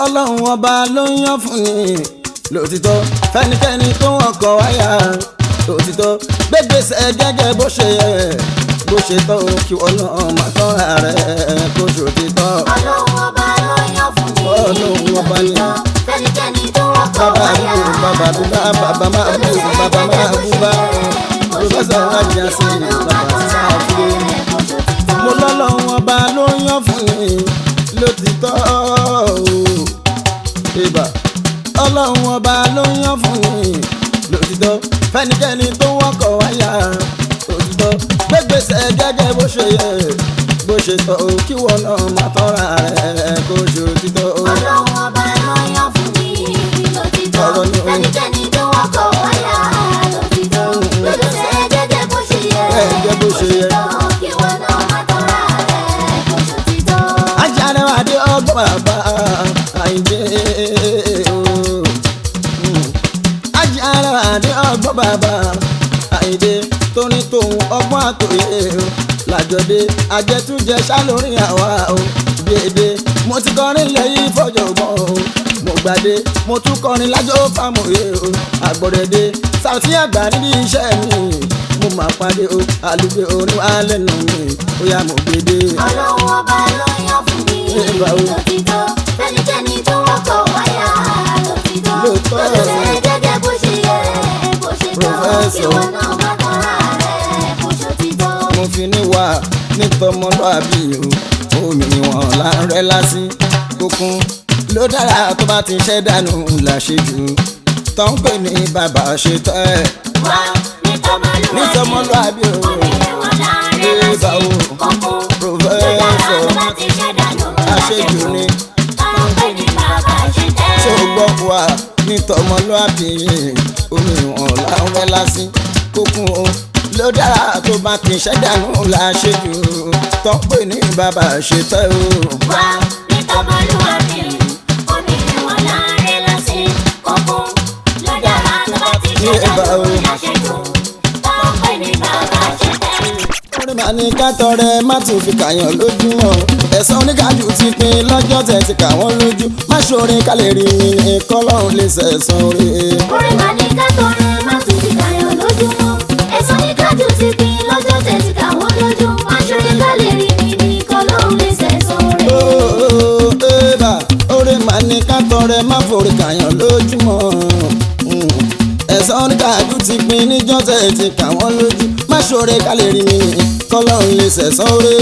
Ọlọ́run ọba ló ń yàn fún ni lòtítọ́, fẹ́nikẹ́ni tó wọ́n kọ wáyà lòtítọ́, gbégbèsè gẹ́gẹ́ bó ṣe yẹ, bó ṣe tọ́ o, kí wọn náà má tọ́ ààrẹ kó ṣòtítọ́. Ọlọ́run ọba ló yàn fún mi. Ọlọ́run ọba ni. Fẹ́nikẹ́ni tó wọ́kọ̀ Bàbá wáyà. mi, bàbá mi, bàbá máa bú, bàbá máa bú bá. Professor Ajásí, bàbá sáfù. Mo lọ́lọ́run ọba ló yàn fún ni lòtítọ́ o. Ìbà, Ọlọ́run ọba ló yàn fún ni lòtítọ́, fẹ́nikẹ́ni tó wọ́kọ̀ wáyà lòtítọ́, gbégbèsè gẹ́gẹ́ bó ṣe yẹ, bó ṣe tọ́ o, kí wọn náà má tọ́ra rẹ̀ kó ṣòtítọ́ o. Ọlọ́run ọba ló yàn fún mi lòtítọ́. Ọ̀rọ̀ ni o. Fẹ́nikẹ́ni tó wọ́kọ̀ wáyà lòtítọ́. Lòtítọ́ gẹ́gẹ́ bó ṣe yẹ. Gẹ́gẹ́ bó ṣe yẹ. Kí wọ́n náà má tọ́ra rẹ̀ kó ṣòtítọ́. Ajárawádé ọgbọ́n bàbá Àyìndé o. Ajárawádé ọgbọ́n bàbá Àyìndé, tóní tòun ọgbọ́n àtòyè o. Làjọdé ajẹtújẹ ṣálórí àwa o. Dédé mo ti kọrin lẹ́yìn fọjọ́gbọ́n o. Mo gbàdé, mo tún kọrin lájọ́ fàmòye o. Àgbọ̀dẹ̀dẹ Sàùtí àgbà níbi iṣẹ́ mi. Mo máa pàdé o, àlùgbé orin wa lẹ́nu mi, ó yá mo gbèdé. Ọlọ́run ọba ló yàn fún mi Ìbà o. lòtítọ́. Fẹ́nikẹ́ni tó wọ́kọ̀ wáyà lòtítọ́. Lóòótọ́. Lòtítọ́ gẹ́gẹ́ bó ṣe yẹ, bó ṣe tọ́. Kí Professor. wọ́n náà má tọ́ra rẹ̀ kó ṣòtítọ́. Mo fi ní wà nítọmọlúàbí o, omi wọn là ń rẹ lásì kókún ló dára tó bá ti ṣẹ́ dànù làṣejù tó ń pè ní bàbá ṣe tọ́ ẹ̀. Wá nítọmọlúwàbí. Nítọmọlúàbí o. Omi wọn láàrin Ìbà o. lásì kókún. Professor. Ló dára tó bá ti ṣẹ́ dànù Àṣejù ni. Tó ń pè ní bàbá ṣe tẹ́. Ṣé o gbọ́ wà nítọmọlúàbí, omi wọn là ń rẹ lásì kókún o ló dára tó bá ti ṣẹ́ dànù làṣejù tó ń pè ní bàbá ṣe tọ́ ẹ̀ o. Wá nítọmọlúwàbí, omi wọn láàrin lásì kókún. Ló dára tó bá ti ṣẹ́ Ìbà o. dànù láṣejù. Tó ń pè ní bàbá ṣe tẹ́. Orí màá ní ká tọrẹ má tún fi kàyàn lójúmọ́, ẹ̀san oníkàjù ti pin lọ́jọ́ tẹ̀ ti kà wọ́n lójú, má ṣoore ká lè rí mi ní kọ́lọ́run lè sẹ̀san oore. Orin máa ní ká tọrẹ má tún fi kàyàn lójúmọ́. Ẹ̀san ní kájú ti pin lọ́jọ́ tẹ̀ ti kà wọ́n lójú. Má ṣoore ká lè rí mi ní kọ́lọ́run lè sẹ̀san rẹ̀. Ooo ébà, orí màá ní ká tọrẹ má forí kàyàn lójúmọ́, ẹ̀san oníkàjù ti pin níjọ́ tẹ̀ ti kà wọ́n lójú, má ṣoore ká lè rí mi ní kọ́lọ́run lè sẹ̀san oore.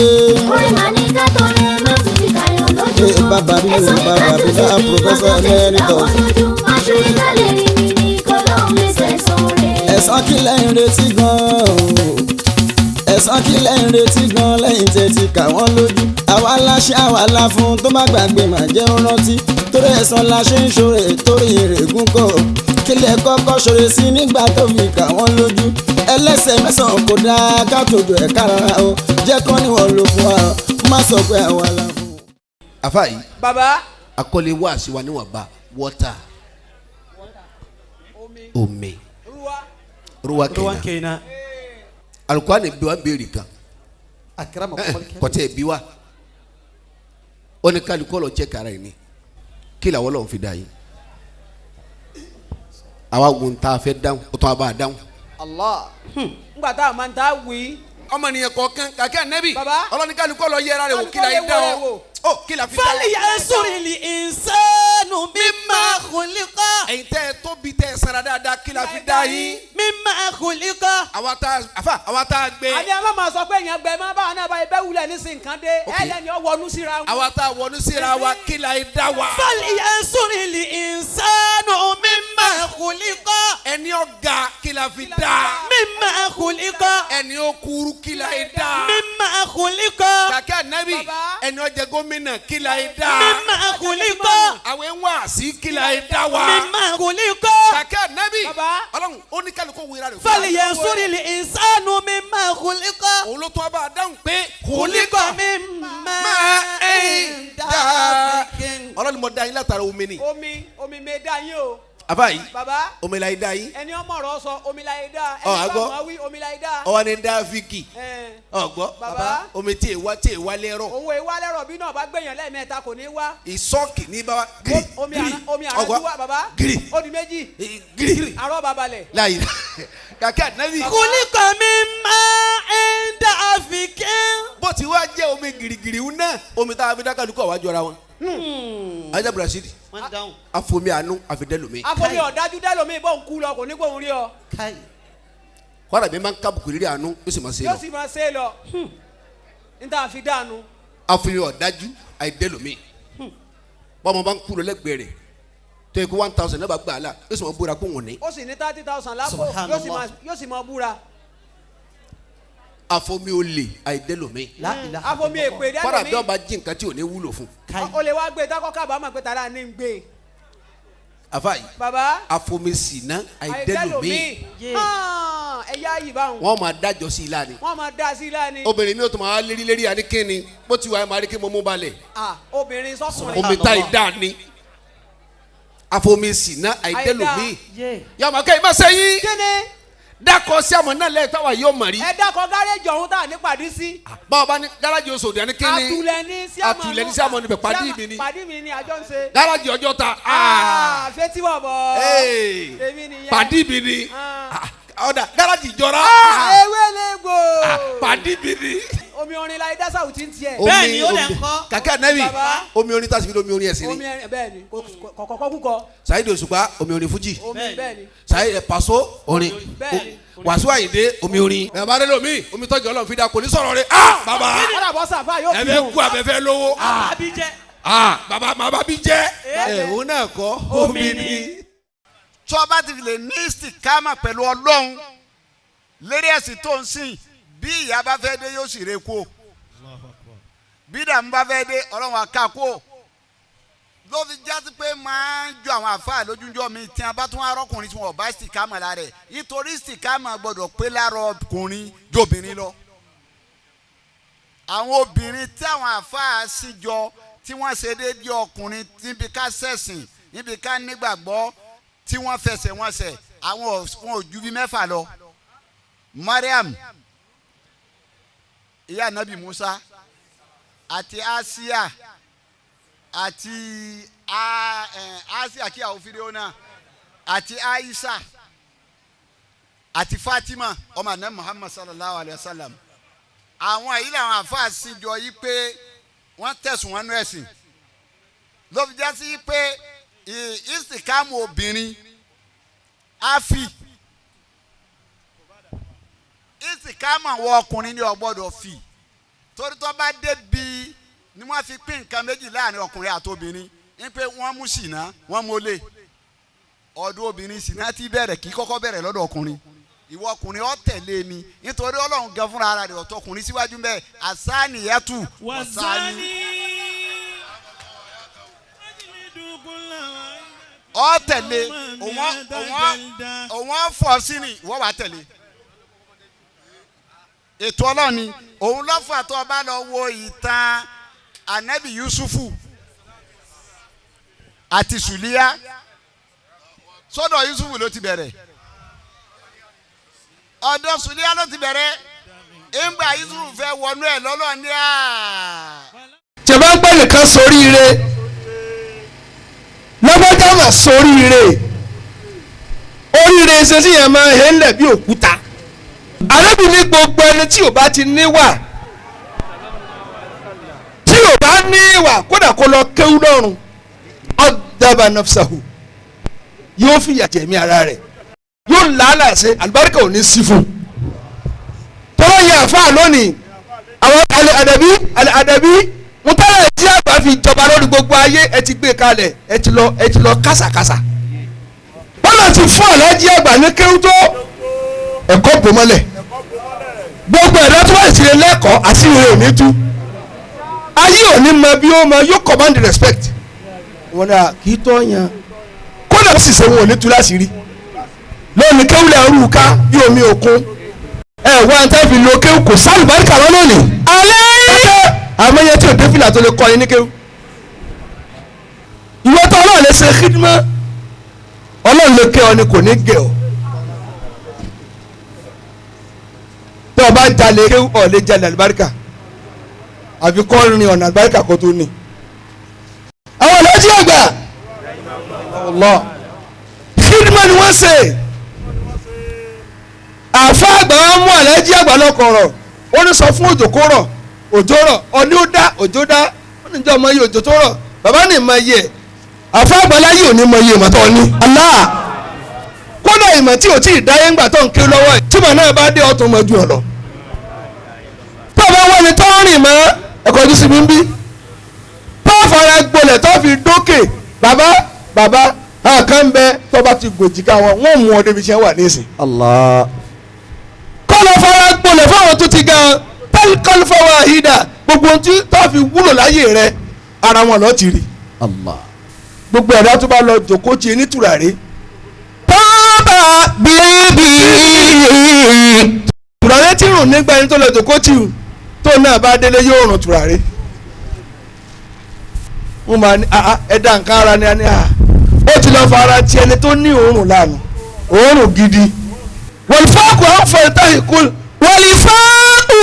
Orin máa ní ká tọrẹ má tún fi kàyàn lójúmọ́. Eh, bàbá mi, Ẹ̀san ní bàbá kájú mi, ti bá pin Professor lọ́jọ́ tẹ̀ ti kà Emeritus. wọ́n lójú. Má ṣoore ká lè rí mi ní kọ́lọ́run lè sẹ̀san rẹ̀. Ẹ̀san kí lẹ́yìn retí gan-an o, ẹ̀san kí lẹ́yìn retí gan-an lẹ́yìn tẹ́ ti kà wọ́n lójú, àwa láṣẹ àwa la fún tó má gbàgbé mà jẹ́ ó rántí, torí ẹ̀san la ṣe ń ṣoore torí ìrègùn kọ́ kílẹ̀ kọ́kọ́ ṣoore sí nígbà tó fi kà wọ́n lójú, ẹlẹ́sẹ̀ mẹ́sàn-án kò dáa ká tòjú ẹ̀ kára o, jẹ́ kán níwọ̀n ló fún wa, má sọ pé àwa la fún. Afa yìí. Baba. Akọ́lé wá sí wa níwọ̀nba wọ́tà, omi, Ruwa. ruwa Ruwan kẹ́nà. kenan. Alukurani bí wa béèrè kan. Kọtẹ bí wa ó ní kálukú lọ jẹ kára yìí ni kí làwọn lọ́wọ́ fi dá yìí, àwa wo ń ta fẹ́ dáhùn, ó tún a bá a dáhùn. Allah. Ngbà tá a máa ń ta wí. Ọmọnìyàn kọ̀ọ̀kan kàkẹ́ ànẹ́bì. Baba. Ọlọ́ni kálukú lọ yẹra rẹ̀ wò, kí la yìí dá ọ ó kí la fi dá ọ. Falyansuri insanu mimma khuliqa. Ẹ̀yin tẹ́ ẹ tóbi, tẹ́ ẹ sanra dáadáa, kí la fi dá yín? Mimma khuliqa. Àwa tá a afa àwa tá a gbé. Àní a má máa sọ pé èèyàn gbẹ má báwa náà báyìí bẹ́ẹ̀ wulẹ̀ nísìnyí nǹkan dé. Ok. Ẹ lẹ́ni ọ wọnú síra wọn. Àwa tá a wọnú síra wa, kí la yìí dá wa? Falyansuri insanu mimma khuliqa. Ẹni ọ̀gá, kí la fi dá? Mimma khuliqa. Ẹni ó kúrú, kí la yìí dá? Mimma khuliqa. Kàkẹ́ ànẹ́bì. Baba. Ẹni ó jẹ gómìnà, kí la yìí dá? Mimma khuliqa. Àwọn ẹ̀ ń wá sí, kí la yìí dá wa? Mimma khuliqa. Kàkẹ́ ànẹ́bì. Baba. Ọlọ́run ó ní kálukú wíra rẹ̀. Falyansuri insanu mimma khuliqa. Òun ló tún wá bá a dáhùn pé Khuliqa mimma máa ń dá. dafikin. Ọlọ́run mo dá yín látara omi ni. Omi, omi mi dá yín o. Àbá yìí Bàbá. omila idá yìí Ẹni ọmọ ọ̀rọ̀ sọ omila idá. Ọ, Ẹni àgbọ̀. bá mọ̀ wí omila idá. Ọwọ́ ni dáfíkì Ẹn. ọgbọ́ Bàbá. omi tí èèwá tí èèwá lẹ́rọ̀ Owó ìwá lẹ́rọ̀ bí náà bá gbẹ̀yàn lẹ́ẹ̀mẹ́ta kò ní wá. ìsọ́ọ̀kì ní bá wa gírì Omi gírì àrán omi àrán ọgbọ́ wá bàbá. gírì Ó di méjì. gírì Àrọ́ babalẹ̀. láyé kàkẹ́ ànábì Khuliqa min ma'in dafikin. bó ti wá jẹ́ omi gìrìgìrì ń náà omi tá a fi dákàlùkọ̀ wá jọra wọn. Ajá Brazil Wọ́n dáhùn. afomi àánú àfidẹ́lómi Afomi ọ̀dájú dẹ́lómi bó ń kú lọ kò ní gbóhùn rí ọ. Káyì. kọ́ra mi máa ń kábùkù rírì àánú yóò sì máa ṣe Yóò lọ sì máa ṣe é lọ. N ta fi dànù. afomi ọ̀dájú àìdẹ́lómi bọ́mọ bá ń kú lọ lẹ́gbẹ̀ẹ́ rẹ̀ tó yẹ kó 1000 náà bá gbà á la yóò sì máa búra kó wọ̀n ní. Ó sì ní 30,000 lápò. Subhanallah. Yóò sì máa búra. Afomi olè àìdẹ́lómi La ilaha Afomi illallah. èpè kọ́ra bí dẹ́lómi. ọba jí nǹkan tí ò ní wúlò fún Káyì. Ó lè wá gbé tákọ́ kábàámọ̀ pé tààrà ní ń gbé. afa yìí Bàbá. afomi sìnà àìdẹ́lómi Yé. Ẹ̀yà yìí báwọn. wọ́n máa dájọ́ sí i láàrin Wọ́n máa dá sí láàrin. obìnrin mi ò tó máa lérí lérí àníkíni bó ti wà ẹ máa rí kí mo mú balẹ̀ Ah, obìnrin sọ́kùnrin. omi tá ìdá ni afomi sìnà àìdẹ́lómi Yé. yàmà kẹ́ ẹ má sẹ́yìn Kíni dákọ̀ sí àmọ́ náà lẹ́yìn táwa yóò mọ̀ rí ẹ dákọ̀ gáréjì ọ̀hún tá à ní pàdé sí. báwo bá ní gáràjì Òṣòdì àníkíni Àtùlẹ̀ ní sí àmọ́ Àtùlẹ̀ ní sí àmọ́ níbẹ̀, pàdí mi ni. Pàdí mi ni àjọ ń ṣe. gáràjì Ọjọ́ta Ah, fetí wọ̀ bọ̀. Hey. Èmi nìyẹn. pàdí mi ni Ah. ọ̀dà gáràjì Ìjọra Ah, ewé lè gbò. pàdí mi ni. Omi orin la idá sáwù tí ń tiẹ̀. Bẹ́ẹ̀ ni, ó dẹ̀ ń kọ́. kàkẹ́ ànábì Bàbá. omi orin tá a sì fi lómi orin ẹ̀sìn Omi ni ẹrin bẹ́ẹ̀ ni kọ̀kọ́ kúkọ. Saheed Òṣùpá omi orin fújì Omi bẹ́ẹ̀ ni. Saheed Paso orin Bẹ́ẹ̀ ni. Wàsíù Àyìndé omi orin. Bàbá rẹ lomi omi tọ́jú Ọlọ́run fi da kò ní sọ̀rọ̀ rẹ ah bàbá Kọ́dà bọ́ sàfà yóò ẹ fi fẹ́ hùn. kú abẹ́fẹ́ lówó Àbí jẹ́. ah bàbá màbá bí jẹ́ ẹ òun náà kọ́ omi ni. tó o bá ti fi lè ní istikama pẹ̀lú ọlọ́run lérí ẹ̀sìn tó ń sìn bí ìyá bá fẹ́ dé yóò sì re kú o bí ìdààmú bá fẹ́ dé ọlọ́run á ká kú o ló fi jásí pé máa ń ju àwọn àfáà lójújọ́ mi tí a bá tún arọ́kùnrin tí wọn ò bá istikama lára ẹ̀ nítorí istikama gbọ́dọ̀ pé lára ọkùnrin jóbìnrin lọ àwọn obìnrin tí àwọn àfáà sì jọ tí wọ́n ṣe déédéé ọkùnrin níbi ká ṣẹ̀sìn níbi ká nígbàgbọ́ tí wọ́n fẹsẹ̀ wọn sẹ̀ àwọn wọn ò ju bí mẹ́fà lọ. Mariam ìyá anabi Musa àti Asia àti Asia kí àwọn Fíráúnà àti Aisha àti Fatima ọmọ anabi Muhammad sallallahu alayhi wa sallam àwọn yìí làwọn àfáà sì jọ yí pé wọ́n tẹ̀sùn wọn nú ẹ̀sìn ló fi já sí pé ìsìkámù obìnrin á fi ìsìkámù àwọn ọkùnrin ní ó gbọ́dọ̀ fi torí tó bá débi ni wọ́n fi pín nǹkan méjì láàrin ọkùnrin àti obìnrin ní pé wọ́n mú ṣìnà wọ́n mólè ọ̀dọ̀ obìnrin ṣìnà ti bẹ̀rẹ̀ kí kọ́kọ́ bẹ̀rẹ̀ lọ́dọ̀ ọkùnrin ìwọ ọkùnrin ó tẹ̀lé ni nítorí Ọlọ́run gan fúnra ara rẹ̀ ọ̀tọ̀ ọkùnrin síwájú bẹ́ẹ̀ àsáníyàtù wàsáni ó tẹ̀lé òun á fọ̀ sí ni ìwọ wàá tẹ̀lé ètò Ọlọ́run ni òun lọ́fà tó o bá lọ wo ìtàn anabi Yusufu àti Suliya sọ́dọ̀ Yusufu ló ti bẹ̀rẹ̀ ọ̀dọ̀ Suliya ló ti bẹ̀rẹ̀ ńgbà Yusufu fẹ́ wọnú ẹ̀ lọ́lọ́ ní à. tí a bá ń pẹ́ nìkan sóríire lọ́gbọ́dá mà sóríire oríire ṣe sí yẹn máa ń hẹ́lẹ̀ bí òkúta arábìnrin gbogbo ẹni tí ò bá ti níwà tí ò bá níwà kódà kó lọ kéwú lọ́rùn ọ̀dàbà nafsahu yóò fìyà jẹ̀mí ara rẹ̀ yóò làálàá ṣe àlùbáríkà ò ní sí fún un tọ́lá yẹn àfáà lónìí àwọn àdàbí àdàbí mo tẹ́lẹ̀ tí àgbà fi jọba lórí gbogbo ayé ẹ ti gbé kalẹ̀ ẹ ti lọ ẹ ti lọ kásàkásà bọ́lá ti fún àlájí àgbà ní kéwú tó ẹ̀kọ́ bò mọ́lẹ̀ gbogbo ẹ̀dá tó bá ti lè lẹ́kọ̀ọ́ àṣírí rẹ̀ ò ní tú ayé ò ní mọ bí ó mọ yóò command respect wọn náà kì í tọ́ yan kódà ó sì ṣe wọn ò ní tú láṣìírí lónìí kéwú lẹ̀ ń rú ká bí omi òkun ẹ wá ń tẹ́ fi lo kéwú kò sálùbáríkà lọ lónìí. alẹ́ àmọ́ yẹn tí ò dé fìlà tó lè kọ́ yín ní kéwú. ìwọ tó ọlọ́run lè ṣe kídímọ́ ọlọ́run. lè kẹ́ ọ ni kò ní gẹ̀ ọ́. Tó o bá jalè kéwú ọ̀ lè jalè àlùbáríkà, àfi kọ́ rin ọ̀nà àlùbáríkà kó tó ní. Àwọn ọ̀làjì àgbà Allah khidma ni wọ́n ṣe. Àfa àgbà wọn mú àlàjì àgbà lọ́kọ̀ọ̀rọ̀, ó ní sọ fún òjò kó rọ̀, òjò rọ̀, ọní ó dá, òjò dá, ó ní jẹ́ ọmọ iye òjò tó rọ̀, bàbá ní mọ iye ẹ̀. Àfa àgbà láyé ò ní mọ iye ìmọ̀ tó ní. Allah kódà ìmọ̀ tí ò tí ì dáyé ńgbà tó ń ké lọ́wọ́ ẹ̀, tímọ̀ náà bá dé ọ̀tún mọ ju ọ̀ lọ. Tó o bá wọ́n ni tó ń rìn mọ́ ẹ̀kọ́ ojú sí mi ń bí, tó o fara gbolẹ̀ tó fi dókè, bàbá bàbá àwọn kan bẹ tó bá ti gòjìká wọn, wọ́n mú ọ débi tí wọ́n wà nísìn. Allah. Kọ́lọ̀ fara gbolẹ̀ fáwọn tó ti gan tẹ́lifọ́wọ́ àhídà, gbogbo ohun tí tó fi wúlò láyé rẹ ara wọn lọ́ọ́ ti rí. Allah. Gbogbo ẹ̀dá tó bá lọ jòkó ti ní tùràrí. Tọ́ba bíbí. Tùràrí tí rùn nígbà ẹni tó lọ jòkó tì í tó náà bá délé yóò rùn tùràrí. Wọ́n máa ní ẹ̀dá nǹkan ara ni a ní ó ti lọ fara ti ẹni tó ní òórùn lánàá, òórùn gidi. Wọ́n fọ́ọ̀kù àwọn ìtàhìkú. Wàlífáàkù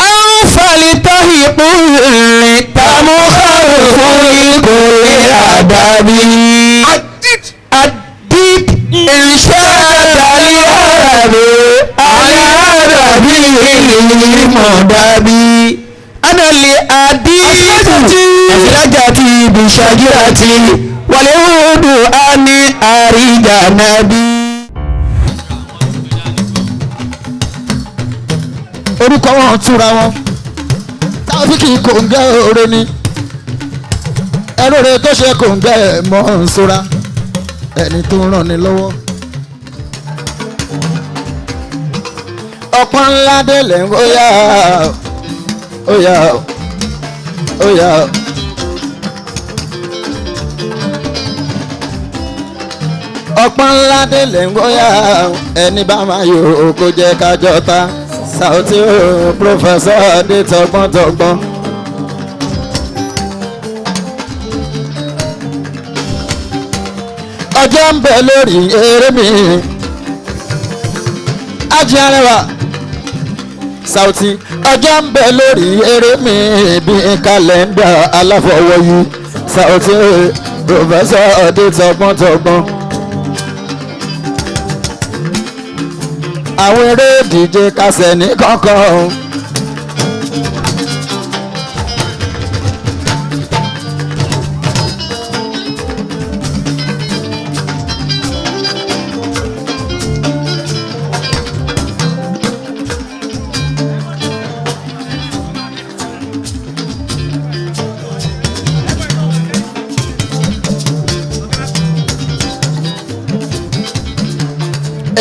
àǹfààlítàhìkú tàmúkàrùkù kò lè àdàbí. Adid. Adid ìṣe àdàlí àràbí àràbí ìmọ̀dàbí. Anàlè àdìbù àfìlájàtì bìṣàjìràtì wàlẹ́hùdù àní àríjànàbí. Orúkọ wọn túra wọn, Taofiki kòǹgẹ́ oore ni, ẹrú rẹ tó ṣe kòǹgẹ́ mọ́ ń sora, ẹni tó ń ràn ní lọ́wọ́. Ọ̀pọ̀ ńlá délẹ̀ ń óyá óyá óyá. Ọ̀pọ̀ ńlá délẹ̀ ń óyá, ẹni bá máa yòó kó jẹ́ kájọ́ ta. Saoty o, Professor Adé tọgbọ́ntọgbọ́n. Ọjọ́ ń bẹ lórí eré mi. Ajé arẹwà Saoty, ọjọ́ ń bẹ lórí eré mi bí kàlẹ́ndà aláfọwọ́yí. Saoty o, Professor Adé tọgbọ́ntọgbọ́n. Àwọn eré ìdíje kásẹ̀ ní kọ̀ọ̀kan.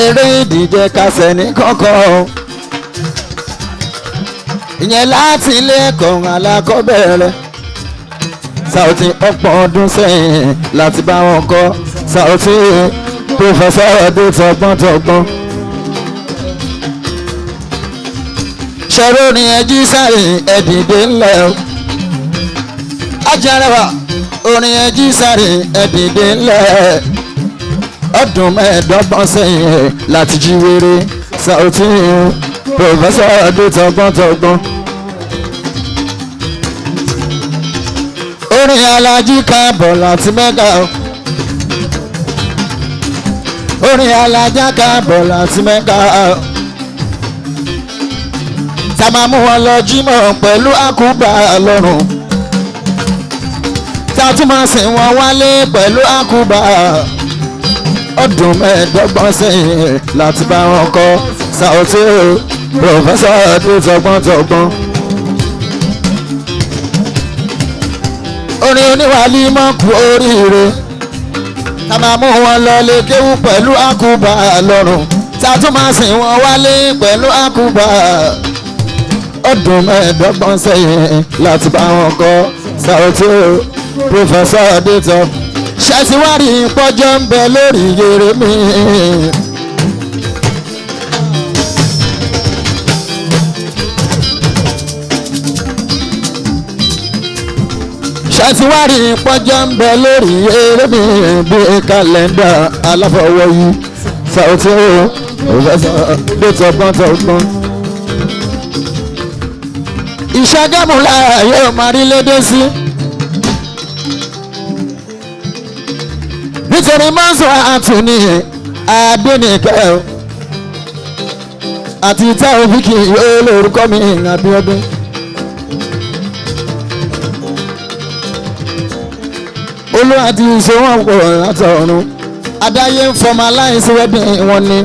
Eré ìdíje kásẹ̀ ní kọ̀ọ̀kan. Ìyẹn láti ilé ẹ̀kọ́ alákọ̀ọ́bẹ̀rẹ̀. Saoty ọ̀pọ̀ ọdún sẹ́yìn láti bá wọn kọ́. Saoty Professor Adé tọgbọ́ntọgbọ́n. Ṣẹ̀rọ ni ẹjí sáré ẹ̀dìdé ńlẹ̀ o. Ajarẹwà orin ẹjí sáré ẹ̀dìdé ńlẹ̀. Ọdún 25 sẹ́yìn láti jí wéré. Saoty Professor Adé tọgbọ́ntọgbọ́n. Orin alájí káàbọ̀ láti Mẹ́kà o. Orin alájá káàbọ̀ láti Mẹ́kà o. Tá máa mú wọn lọ jímọ̀ pẹ̀lú àkúbà lọ́rùn. Tá tún máa sìn wọn wálé pẹ̀lú àkúbà. Ọdún 25 sẹ́yìn láti bá wọn kọ́. Saoty Professor Adé tọgbọ́ntọgbọ́n. Orin oníwàlí mọ́ kú oríire. Tá máa mú wọn lọ lé kéwú pẹ̀lú àkúbà lọ́rùn. Tá tún máa sìn wọn wálé pẹ̀lú àkúbà. Ọdún 25 sẹ́yìn láti bá wọn kọ́. Saoty Professor Adé tọ́. Ṣètìwárí pọ́jọ́ ń bẹ lórí eré mi. Ẹ ti wá rí pọ́njọ́ ń bẹ lórí eré mi bí kàlẹ́ndà aláfọwọ́yí Saoty òfẹsọ̀ dé tọgbọ́n tọgbọ́n. Ìṣàgámù lára yóò máa rí lédè sí. Nítorí mọ́sán àtúní Adénìkẹ́ àti Taofiki yóò lórúkọ mi Abíọ́dún. Olúwa ti ṣe wọ́n pọ̀ látọ̀run adáyé ń fọmọ aláìsí wedding wọn ni.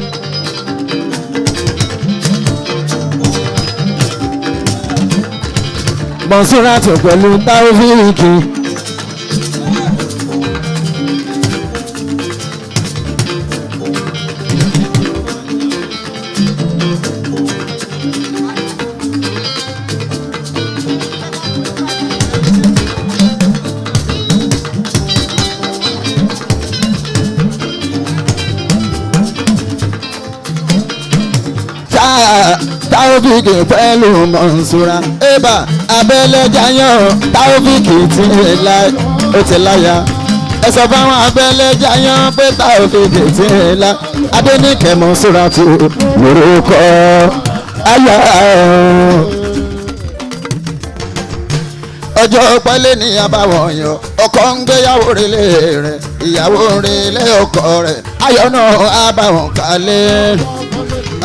Mọ̀súrátù pẹ̀lú Taofiki. Taofiki pẹ̀lú Mọ̀nsúra eba abẹ́lẹ̀ jayan Taofiki tí ó ti láya ẹ sọ fáwọn abẹ́lẹ̀ jayan pé Taofiki tí la Adéníkẹ́ Mọ̀nsúra tó lórúkọ ayá. Ọjọ́ pẹ́lẹ́ ní abáwọn yọ ọkọ ń gbéyàwó relé rẹ̀ ìyàwó relé ọkọ rẹ̀ ayọ̀ náà abáwọn kalẹ̀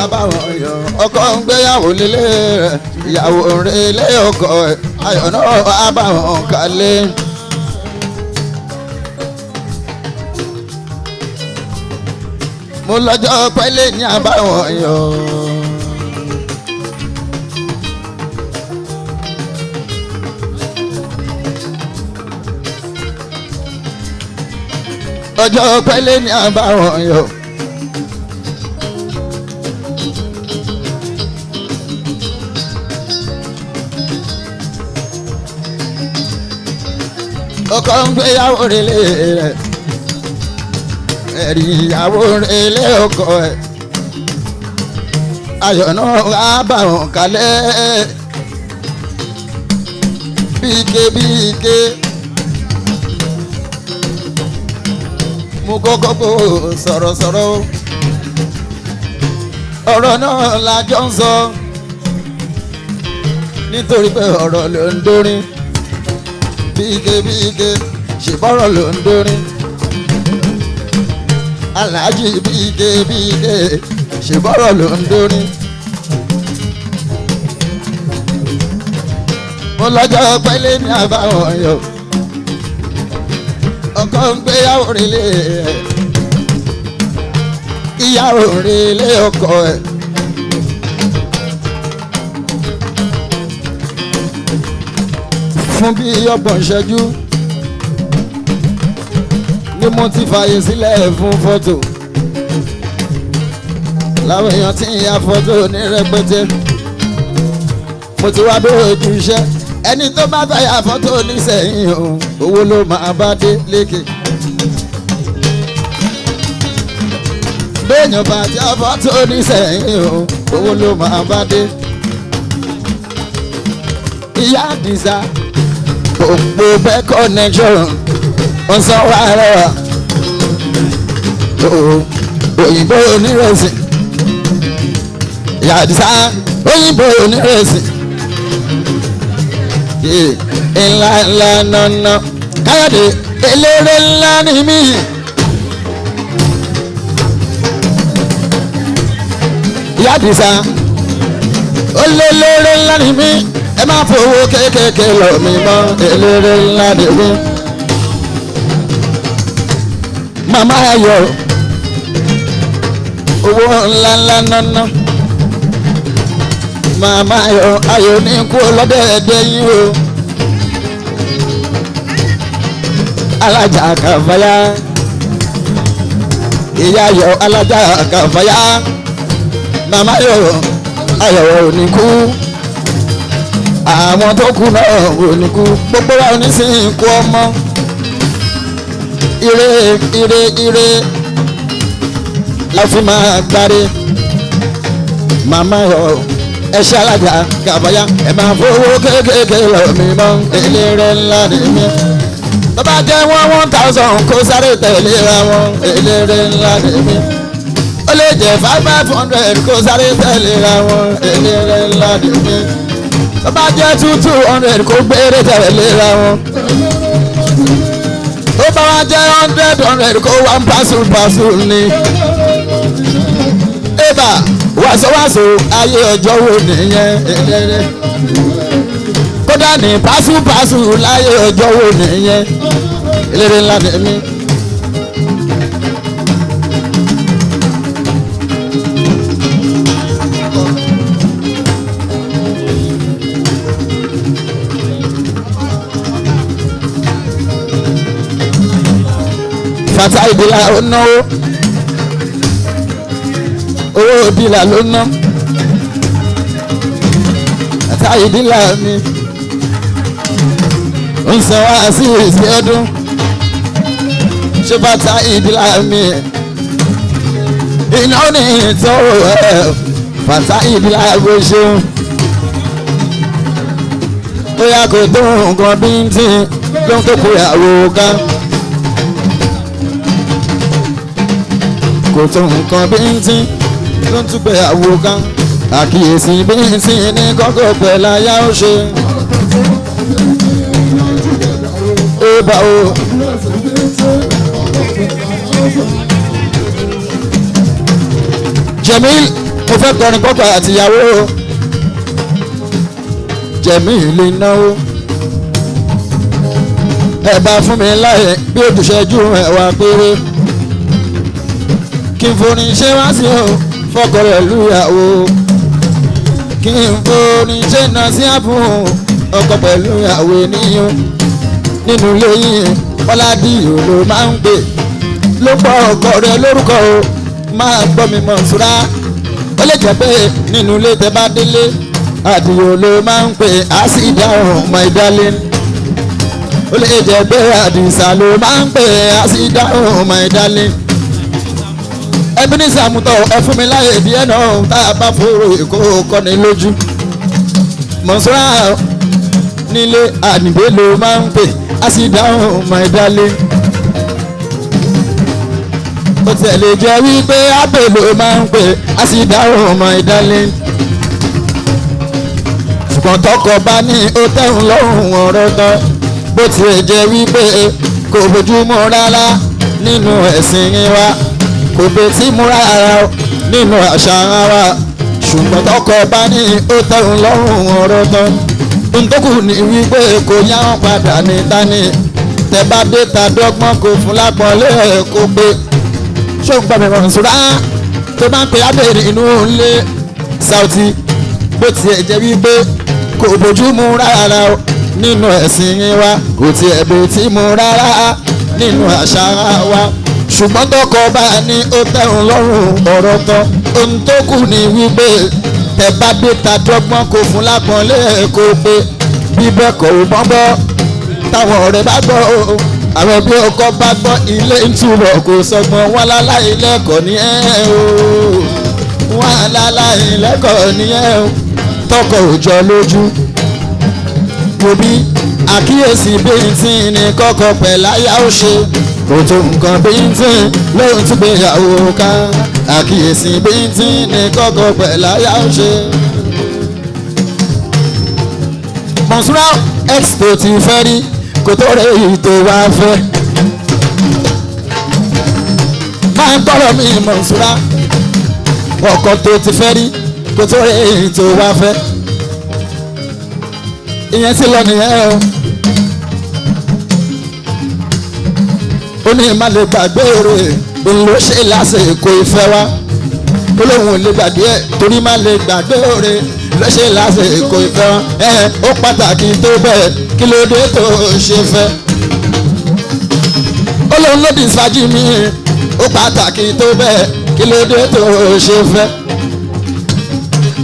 abáwọn yọ ọkọ ń gbéyàwó lélẹ̀ rẹ̀ ìyàwó relé ọkọ rẹ̀ ayọ̀ náà abáwọn kalẹ̀. Mo lọ́jọ́ pẹ́lẹ́ ní abáwọn yọ. Ọjọ́ pẹ́lẹ́ ní abáwọn yọ. Ọkọ ń gbéyàwó relé rẹ̀ ẹ̀rí ìyàwó relé ọkọ ẹ̀ ayọ̀ náà á bá wọn kalẹ̀ bíke bíke mo kọ́kọ́ kó sọ̀rọ̀sọ̀rọ̀ ọ̀rọ̀ náà la jọ ń sọ nítorí pé ọ̀rọ̀ ló ń dórin bíke bíke ṣèbọ̀rọ̀ ló ń dórin aláàjì bíke bíke ṣèbọ̀rọ̀ ló ń dórin. Mo lọ́jọ́ pẹ́lẹ́ ní àbáwọn yọ ọkọ ń gbéyàwó relé ẹ̀ ìyàwó relé ọkọ ẹ̀. Fún bí ọgbọ̀n ìṣẹ́jú ni mo ti fààyè sílẹ̀ fún fọ́tò láwọn èèyàn tí ń ya fọ́tò ní rẹpẹtẹ mo ti wá bẹ̀rẹ̀ ojú iṣẹ́ ẹni tó bá fẹ́ ya fọ́tò nísẹ̀yìn o owó ló máa bá dé lékè. Béèyàn bá ti fọ́tò nísẹ̀yìn o owó ló máa bá dé. Ìyá Àdìsá gbogbo bẹ́ẹ̀ connection wọ́n sọ wá rẹwà òyìnbó onírẹsì. Ìyá Àdìsá òyìnbó onírẹsì ńlá ńlá nánà Káyọ̀dé eléré ńlá ni mí. Ìyá Àdìsá olólóré ńlá ni mí ẹ má fowó kéékèèké lọ mí mọ́ eléré ńlá ni mí. Màmá ayọ̀ owó ńlá ńlá nánà màmá ayọ̀ ayọ̀ ní kú lọ́dẹ̀ẹ̀dẹ̀ yín o. Alájà kàfáyà ìyá ayọ̀ alájà kàfáyà màmá ayọ̀ ayọ̀ ò ní kú àwọn tó kú náà ò ní kú gbogbo wa ò ní sìn kú ọmọ ire ire ire la fi máa gbáre màmá ayọ̀ ẹ ṣe alájà kàfáyà ẹ máa fowó kéékèèké lọ mí mọ́ eléré ńlá ni mí. Tó bá jẹ́ 1,000 kó sáré tẹ̀lé ra wọn, eléré ńlá lèmi. Ó lè jẹ́ 500 kó sáré tẹ̀lé ra wọn, eléré ńlá lèmi. Tó bá jẹ́ 200 kó gbére tẹ̀lé ra wọn. Tó bá wá jẹ́ 100 kó wá ń pàṣù ni. Ébà wàṣọwàṣọ ayé ọjọ́ wo nìyẹn eléré. Kódà ní pàṣùpàṣù láyé ọjọ́ wo nìyẹn eléré ńlá ni mí. Fata ìdílà ó náwó, owó ìdílà ló ná. Fata ìdílà mi ń san wá sí ìsí ọdún. Ṣé bàtà ìdílà mi iná ní ìtọ́wò ẹ̀ bàtà ìdílà bó ṣeun. Bóyá kò tó nǹkan bíntín ló ń kókó ìyàwó ká. Kò tó nǹkan bíntín ló ń túbẹ̀ ìyàwó ká. Àkíyèsí bíntín ní kọ́kọ́ pẹ̀lú aya ó ṣe. Eba o. Jẹ̀mí mo fẹ́ kọrin kọ́kọ́ àtìyàwó. Jẹ̀mí lè náwó. Ẹ bá fún mi láyè bí òtúnṣẹ́jú ẹ̀wà péré. Kí n forin ṣe wá sí o fọkọ rẹ̀ lùyàwó. Kí n forin ṣe nà sí àbùn ọkọ pẹ̀lú ìyàwó ènìyàn. Nínú ilé yìí Bọ́ládìyò ló máa ń gbé ló pọ̀ ọkọ rẹ lórúkọ o máa gbọ́ mi Mọ̀nsúrà. Ó lè jẹ́ pé nínú ilé tẹ bá délé Àdìyò ló máa ń pè á sì dáhùn my darling. Ó lè jẹ́ pé Àdìsá ló máa ń pè á sì dáhùn my darling. Ẹbí ní sàmútọ̀ ẹ fún mi láyè díẹ̀ náà tá a bá fòrò èkó kọ́ni lójú. Mọ̀nsúrà nílé Àdìgbé ló máa ń pè á sì dáhùn my darling. Ó tẹ̀lé jẹ́ wípé ábẹ̀ ló máa ń pè á sì dáhùn my darling. Ṣùgbọ́n tọkọ bá ní ó tẹ̀hún lọ́rùn ọ̀rọ̀ tán. Bó tiẹ̀ jẹ́ wípé kò bójúmu rárá nínú ẹ̀sìn wa, kò betí mú rárá nínú àṣà wa. Ṣùgbọ́n tọkọ bá ní ó tẹ̀hún lọ́rùn ọ̀rọ̀ tán. Ntòkù ní wípé kò yá wọn padà ní tání. Tẹ bá dé ta dọ́gbọ́n kò fún lápọ̀lé kó pé. Ṣóńgbà mi Mọ̀nsúrà tó bá ń pè ábẹ̀rẹ̀ inú ilé Saoty. Bó tiẹ̀ jẹ́ wípé kò bójú mu rárá nínú ẹ̀sìn wa, kò tiẹ̀ betí mu rárá nínú àṣà wa. Ṣùgbọ́n tọkọ bá ní ó tẹ̀hún lọ́rùn ọ̀rọ̀ tán. Ohun tó kù ní wípé tẹ bá dé ta dọ́gbọ́n kò fún lápọ̀nlé kó pé. Bí bẹ́ẹ̀ kò bọ́n bọ́ táwọn ọ̀rẹ́ bá gbọ́ o, àwọn ẹbí ọkọ bá gbọ́ ilé ń túbọ̀ kò sọgbọ́n wọn láláì lẹ́kọ̀ọ́ ní ẹ̀ o. Wọn láláì lẹ́kọ̀ọ́ ní ẹ̀ o. Tọkọ òjọ lójú. Òbí àkíyèsí bíntín ní kọ́kọ́ pẹ̀láyà ó ṣe. Kò tó nǹkan bíntín lóhun tún gbéyàwó ká. Àkíyèsí bíntín ní kọ́kọ́ pẹ̀láyà ó ṣe. Mọ̀nsúrà ex tó ti fẹ́ rí kò tó rẹ̀ èyí tó wá fẹ́. Máa ń gbọ́rọ̀ mi Mọ̀nsúrà ọkọ tó ti fẹ́ rí kò tó rẹ̀ èyí tó wá fẹ́. Ìyẹn ti lọ nìyẹn o. Ó ní má lè gbàgbé rẹ̀ ló ṣe lásìkò ìfẹ́ wa. Ó lóun ò lè gbàgbé ẹ̀ torí má lè gbàgbé rẹ̀ ló ṣe lásìkò ìfẹ́ wa. Ó pàtàkì tó bẹ́ẹ̀ kí ló dé tó ṣe fẹ́. Ó lóun ló dìsájì mi ó pàtàkì tó bẹ́ẹ̀ kí ló dé tó ṣe fẹ́.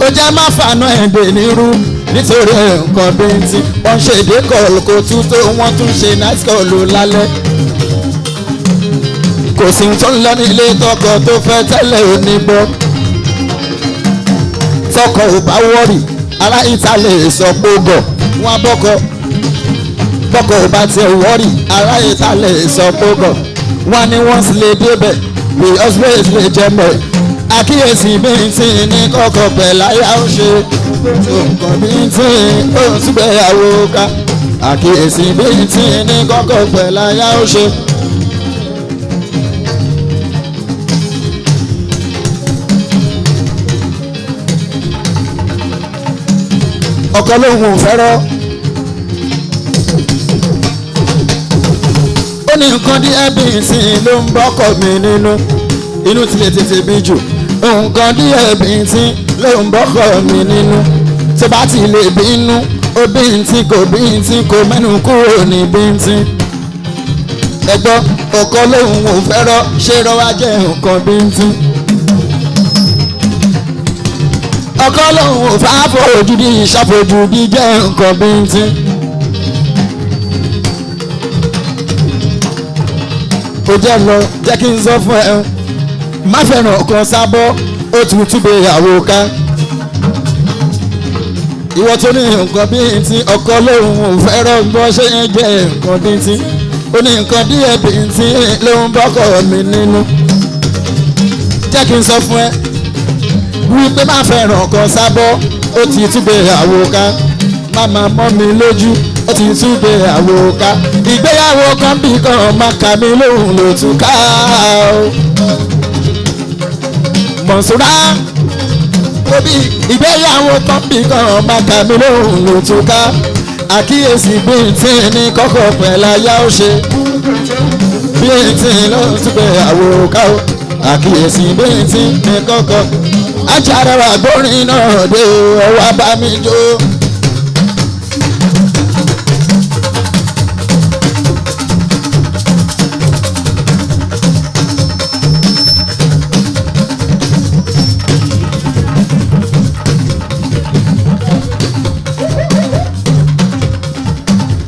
Ó jẹ́ má fànà ẹ̀dẹ̀ nírú nítorí nǹkan bíntín. Wọ́n ṣe èdè kọ̀ọ̀lù kò tún tó wọ́n tún ṣe night call lálẹ́. Kò sí tó ń lọ nílé tọkọ tó fẹ́ tẹ́lẹ̀ òní gbọ́. Tọkọ ò bá wọ́rì ará ìta lè sọ pé ó gọ̀ wọ́n á bọ́kọ. Bọ́kọ̀ ò bá tiẹ̀ wọ́rì ará ìta lè sọ gbogbo. Wọ́n ní wọ́n sì lè débẹ̀ we always lè jẹ́ mẹ́. Àkíyèsí bíntín ní kọ́kọ́ pẹ̀láyà ó ṣe. Nǹkan bíntín ó ń túgbéyàwó ká. Àkíyèsí bíntín ní kọ́kọ́ pẹ̀láyà ó ṣe. Ọkọ lóhùn ò fẹ́rọ́. Ó ní nǹkan díẹ̀ bíntín ló ń bọ́kọ̀ mi nínú. Inú ti lè tètè bí jù. Nǹkan díẹ̀ bíntín ló ń bọ́kọ̀ mi nínú. Tó bá ti lè bínú, ó bíntín kò bíntín kò mẹ́nu kúrò ní bíntín. Ẹ gbọ́, ọkọ lóhùn ò fẹ́rọ́, ṣé rọ́wá jẹ́ nǹkan bíntín. Ọkọ lòun ò fàáfojúdi ìṣàfojúdi jẹ́ nǹkan bíntín. Ó jẹ́ lọ jẹ́ kí n sọ fún ẹ, má fẹ́ràn kan sábọ́, ó tún gbéyàwó ká. Ìwọ tó ní nǹkan bíntín, ọkọ lòun ò fẹ́ràn bọ́ ṣe ń jẹ́ nǹkan bíntín. Ó ní nǹkan díẹ̀ bíntín ló ń bọ́kọ̀ mi nínú. Jẹ́ kí n sọ fún ẹ wípé má fẹ́ràn kan sábọ́, ó ti túgbéyàwó ká. Má máa mọ́ mi lójú, ó ti túgbéyàwó ká. Ìgbéyàwó kan bí kan má kà mí lóhùn ló tún ká o. Mọ̀súrà òbí ìgbéyàwó kan bí kan má kà mí lóhùn ló tún ká. Àkíyèsí bíntín ní kọ́kọ́ pẹ̀láyà ó ṣe. Bíntín ló túgbéyàwó ká o. Àkíyèsí bíntín ní kọ́kọ́. Ajára gbórin náà dé ọwọ́ bá mi jó.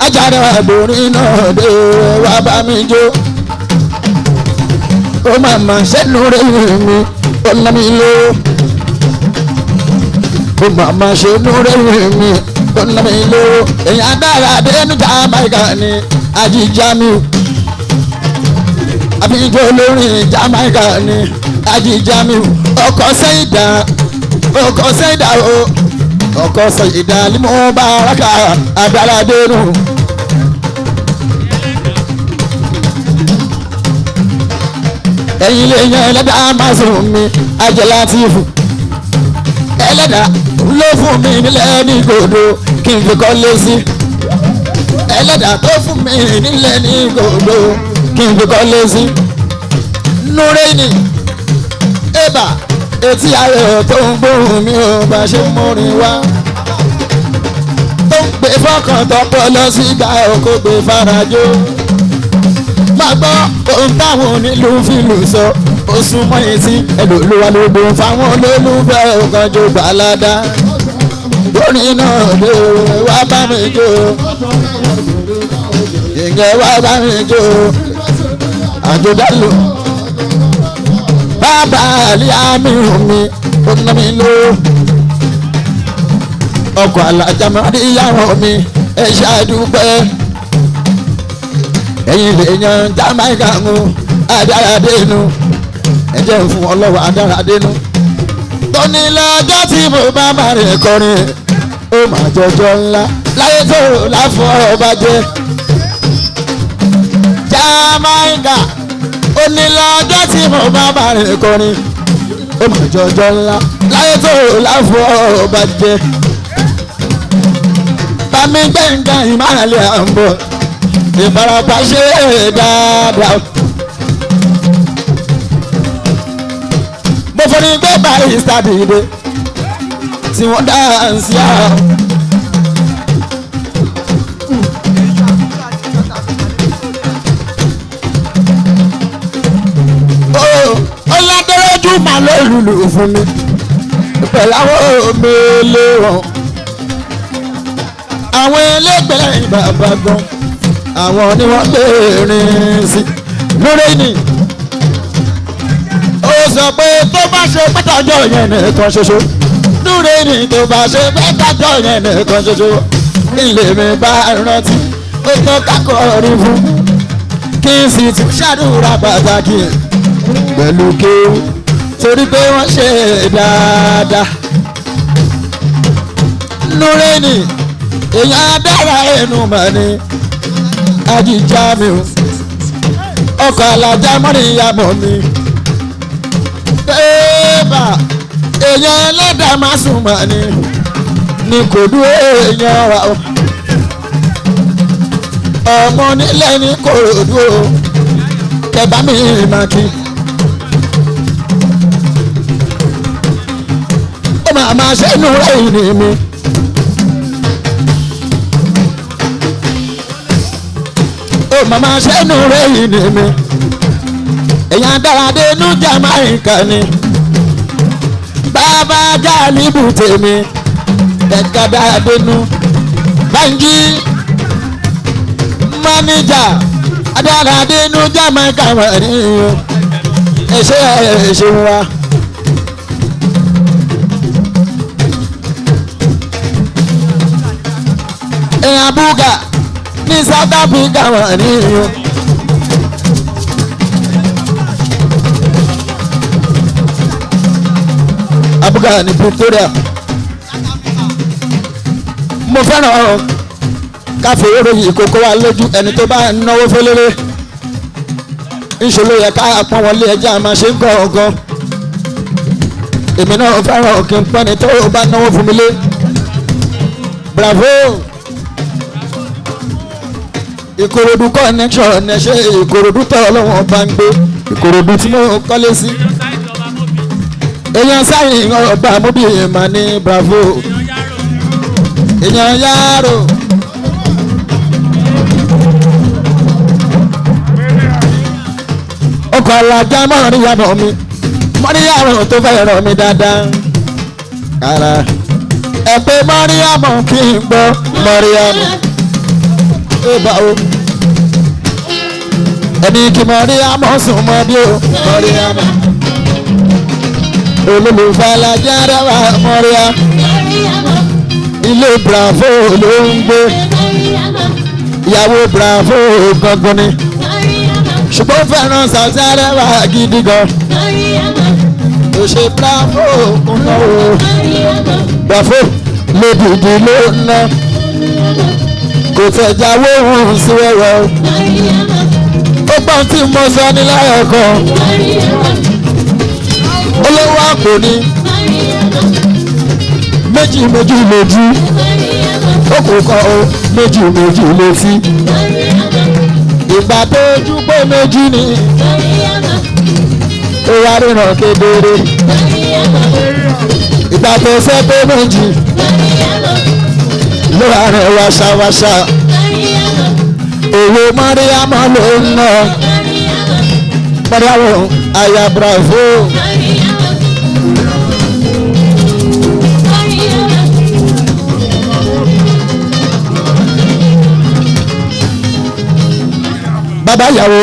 Ajára gbórin náà dé ọwọ́ bá mi jó. Ó máa ma ṣẹ́nu rẹ̀ mi, ó ná mi lé. Ó máa ma ṣe núrẹ́ mi, ó ná mi lówó. Èèyàn adára dénú Jamaica ni Ají Jamiu. Àfijọ́ olórin Jamaica ni Ají Jamiu. Ọkọ̀ Sẹ́yìndà, ọkọ̀ Sẹ́yìndà o. Ọkọ̀ Sẹ́yìndà ni mo bá rákà adára dénú. Ẹ̀yin lè yan ẹlẹ́dàá máa sùn mi, Ajẹ́ Látìfù. Ẹlẹ́dàá ló fún mi nílẹ̀ ní gòdò kí n fi kọ́lé sí. Ẹlẹ́dàá tó fún mi nílẹ̀ ní gòdò kí n fi kọ́lé sí. Núrẹ́nì ẹ̀bà etí ayọ̀ tó ń gbóhùn mi ò bá ṣe múrin wá. Tó ń gbé fọkàn tọpọ lọ sí ìgbà òkú gbé farajó. Má gbọ́ ohun táwọn onílù fìlù sọ. Ó súnmọ́ etí ẹlòlúwa ló dùn fáwọn olólùfẹ́ ọ̀kanjú gbàládá. Lórí náà ló wá bá mi jó. Ìyẹn wá bá mi jó. Àjòdálò. Bàbá àlẹ́ àmì mi, ó ná mi lò. Ọkọ̀ alájà máa rí ìyàwó mi, ẹ ṣàdúpẹ́. Ẹ̀yin lè yan Jamaica mu, adáradé nu. Ẹ jẹ́ fún ọlọ́wọ́ adáradé nu. Tóní lọ́jọ́ tí mo bá máa rìn kọrin, ó máa jọjọ́ ńlá. Láyé tó láfọ̀ ọba jẹ́. Jamaica, ó ní lọ́jọ́ tí mo bá máa rìn kọrin, ó máa jọjọ́ ńlá. Láyé tó láfọ̀ ọba jẹ́. Bámi gbẹ̀ngàn ìmáàlẹ̀ à ń bọ̀, ìfarapa ṣe é dáadáa. Mo fọ́ni gbé barista dìde tí wọ́n dáǹsì á. Ọládẹ́rẹ́jú máa ló lùlù fún mi pẹ̀lú àwọn omele wọn. Àwọn ẹlẹ́gbẹ̀ẹ́ bàbá gan, àwọn ni wọ́n gbé rin sí. Lórí ni ó sọ pé tó bá ṣe pẹ́tàjọ́ yẹn nìkan ṣoṣo. Lórí ni tó bá ṣe pẹ́tàjọ́ yẹn nìkan ṣoṣo. Ilé mi bá rántí Ó tọ́ kákọ̀ọ́rin fún kí n sì tún ṣàdúrà pàtàkì pẹ̀lú kéwú torí pé wọ́n ṣe dáadáa. Núrẹ́nì èèyàn adára ẹnu mà ní ajíjà mi o ọkọ̀ alájà mọ́níyàmọ̀ mi. Bẹ́ẹ̀bà èèyàn ẹlẹ́dàá má sùn mà ní ni kò dúró èèyàn wa o. Ọmọ nílẹ̀ ní Kòròdú o kẹbà mi máa kí. Ó máa máa ṣe inú rẹ̀ ní mi. Ó máa máa ṣe inú rẹ̀ ní mi. Èèyàn dáradé inú Jamaica ni. Bàbá Jálíbù tèmi ẹ̀ka dáadé nú. Bánjí máníjà adáradé inú Jamaica wà ní o. Ẹ ṣé ẹ ṣeun wa. Èèyàn búgà ní South Africa wà ní o. Abuga ní Pretoria. Mo fẹ́ràn káfíńrò yìí kókó wa lójú ẹni tó bá ń náwó fẹ́lẹ́rẹ́ ńṣe ló yẹ ká pọ́n wọlé ẹjẹ́ àmọ́ ṣe ń kọ́ ọ̀gán. Èmi náà fẹ́ràn kí n pọ́n ni tó bá náwó fún mi lé. Bravo! Ìkòròdú connection ẹ ṣe Ìkòròdú tọ́ ọlọ́wọ́n bá ń gbé Ìkòròdú tí mo kọ́lé sí. Èèyàn sáyìn ọba àmúbí mà ní bravo. Èèyàn yàrá. Ọkọ̀ alájà mọ́ríyàmọ̀ mi mọ́ríyàmọ̀ tó fẹ́ ràn mí dáadáa. Kára ẹ pé mọ́ríyàmọ̀ kí n gbọ́ mọ́ríyàmọ̀ ẹ bá o. Ẹni kí mọ́ríyàmọ̀ sùn mọ́ bí o mọ́ríyàmọ̀. Olólùfẹ́ alájà rẹwà mọ́ríyá. Ilé bravo ló ń gbé. Ìyàwó bravo gangan ni. Ṣùgbọ́n fẹ́ràn Saoty Arẹwà gidi gan. Ó ṣe bravo ńlá o. Bravo lódìdí ló ń ná. Kò tẹ̀jáwó òun sí wẹ́wẹ́ o. Ó gbọ́n tí mo sọ ní lẹ́ẹ̀kan. Olówó àpò ni. Méjì méjì lójú. Ó kò kọ́ o méjì méjì létí. Ìgbà tó ojú pé méjì ni. Ó wá ríran kedere. Ìgbà tó fẹ́ pé méjì. Ló wá rìn wáṣáwáṣá. Òwò Mọ́ríyámọ́ ló ń ná. Mọ́ríyámọ́ aya bravo. Bàbá ìyàwó.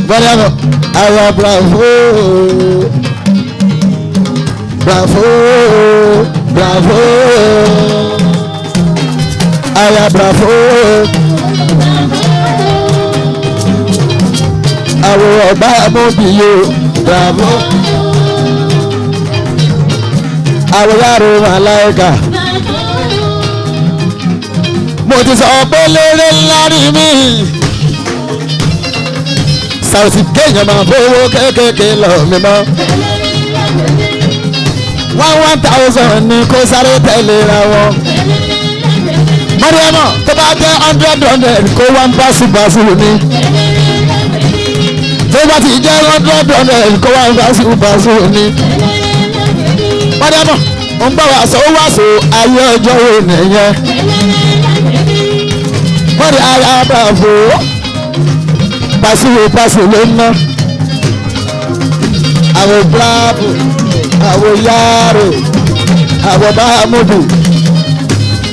Bravo, aya bravo, bravo, bravo, aya bravo. Àwọn ọba amóbìyó bravo. Àwọn yàrá màláìka. Mo ti sọ pé lérè ńlá rí mi. Saoty kéèyàn máa fowó kéékèèké lọ mi mọ́. 1,000 ni kó sáré tẹ̀lé ra wọn. Mọ́ríámọ̀ tó bá jẹ́ 100 kó wá ń báṣubàṣu mi. Tó bá ti jẹ́ 100 kó wá ń báṣubàṣu mi. Mọ́ríámọ̀ ń bá wàásù wàásù ayé ọjọ́ wo nìyẹn. Mọ́rí ara bá fò ó. Pàṣíwò pàṣíwò ló ń ná. Àwọn bravo, àwọn yàrá, àwọn báàmùdù.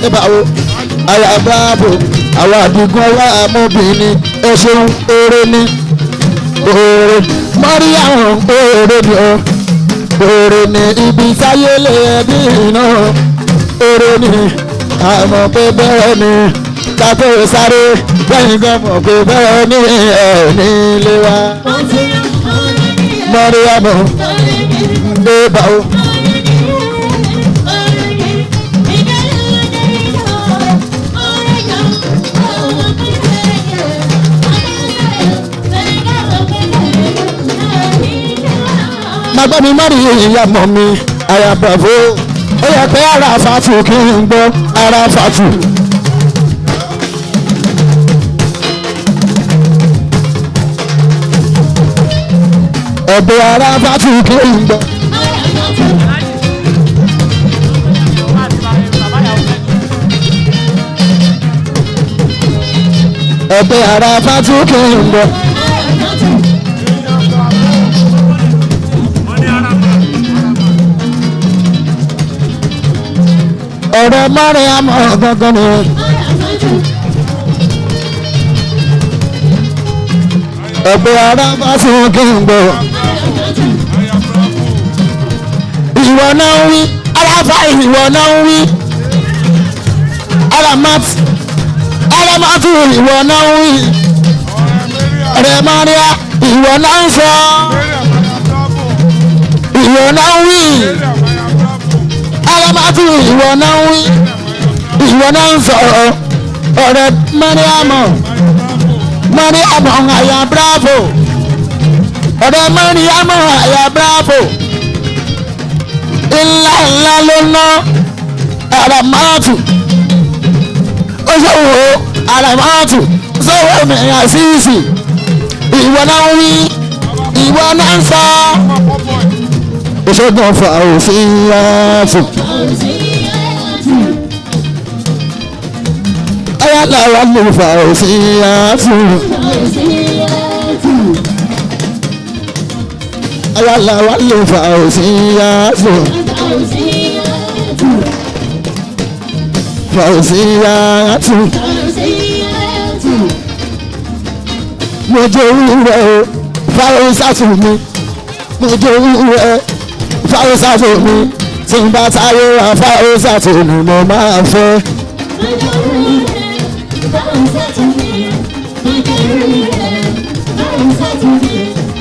Nígbà wo àyà bravo, àwọn àdìgún ọwọ́ àmúbì ni ẹ ṣeun eré ni. Oore Mọ́ríyàmù oore ni o. Oore ni ibi táyé lè bí iná. Oore ni àmọ̀ pé bẹ́ẹ̀ ni kátó sáré bẹ́ẹ̀ gan mọ̀ pé bẹ́ẹ̀ ni ẹ̀ nílé wa. Mọ́ríyàmù ló bá o. Màgbọ́n mi mọ́rí ìyá mọ̀ mi àyàbàfó ó yẹ pé ara fàtù kí n gbọ́ ara fàtù. Ọ̀bẹ ara fàtù kí n gbọ́. Ọ̀bẹ ara fàtù kí n gbọ́. Ọ̀rọ̀ mọ́rin àmọ́ gangan ni. Ọ̀pẹ ara bá fún kí n gbọ́. Ìwọ náà ń wí, aláfa ìwọ náà ń wí. Alamatu ìwọ náà ń wí. Ọ̀rẹ́ Maria ìwọ náà ń sọ. Ìwọ náà ń wí. Alamatu ìwọ náà ń wí. Ìwọ náà ń sọ̀rọ̀. Ọ̀rẹ́ Mariamu Mariamu àyà bravo. Ọ̀rẹ́ Mariamu àyà bravo. Ńlá ńlá ló ná Alamatu. Ó ṣòwò Alamatu sọ̀rọ̀ mi àṣìṣì. Ìwọ náà ń wí. Ìwọ náà ń sọ. Ìṣègùn fa òfin yáàfù. Ọyá làwọn lè fa òfin yáàfù. Ọyá làwọn lè fa òfin yáàfù. Fa òfin yáàfù. Mo jẹ́ ewúrẹ́ o, fáwọn sátù mi. Mo jẹ́ ewúrẹ́ fáwọn sátù mi. Tí n bá táyé wá fáwọn sátù mi mo máa fẹ́.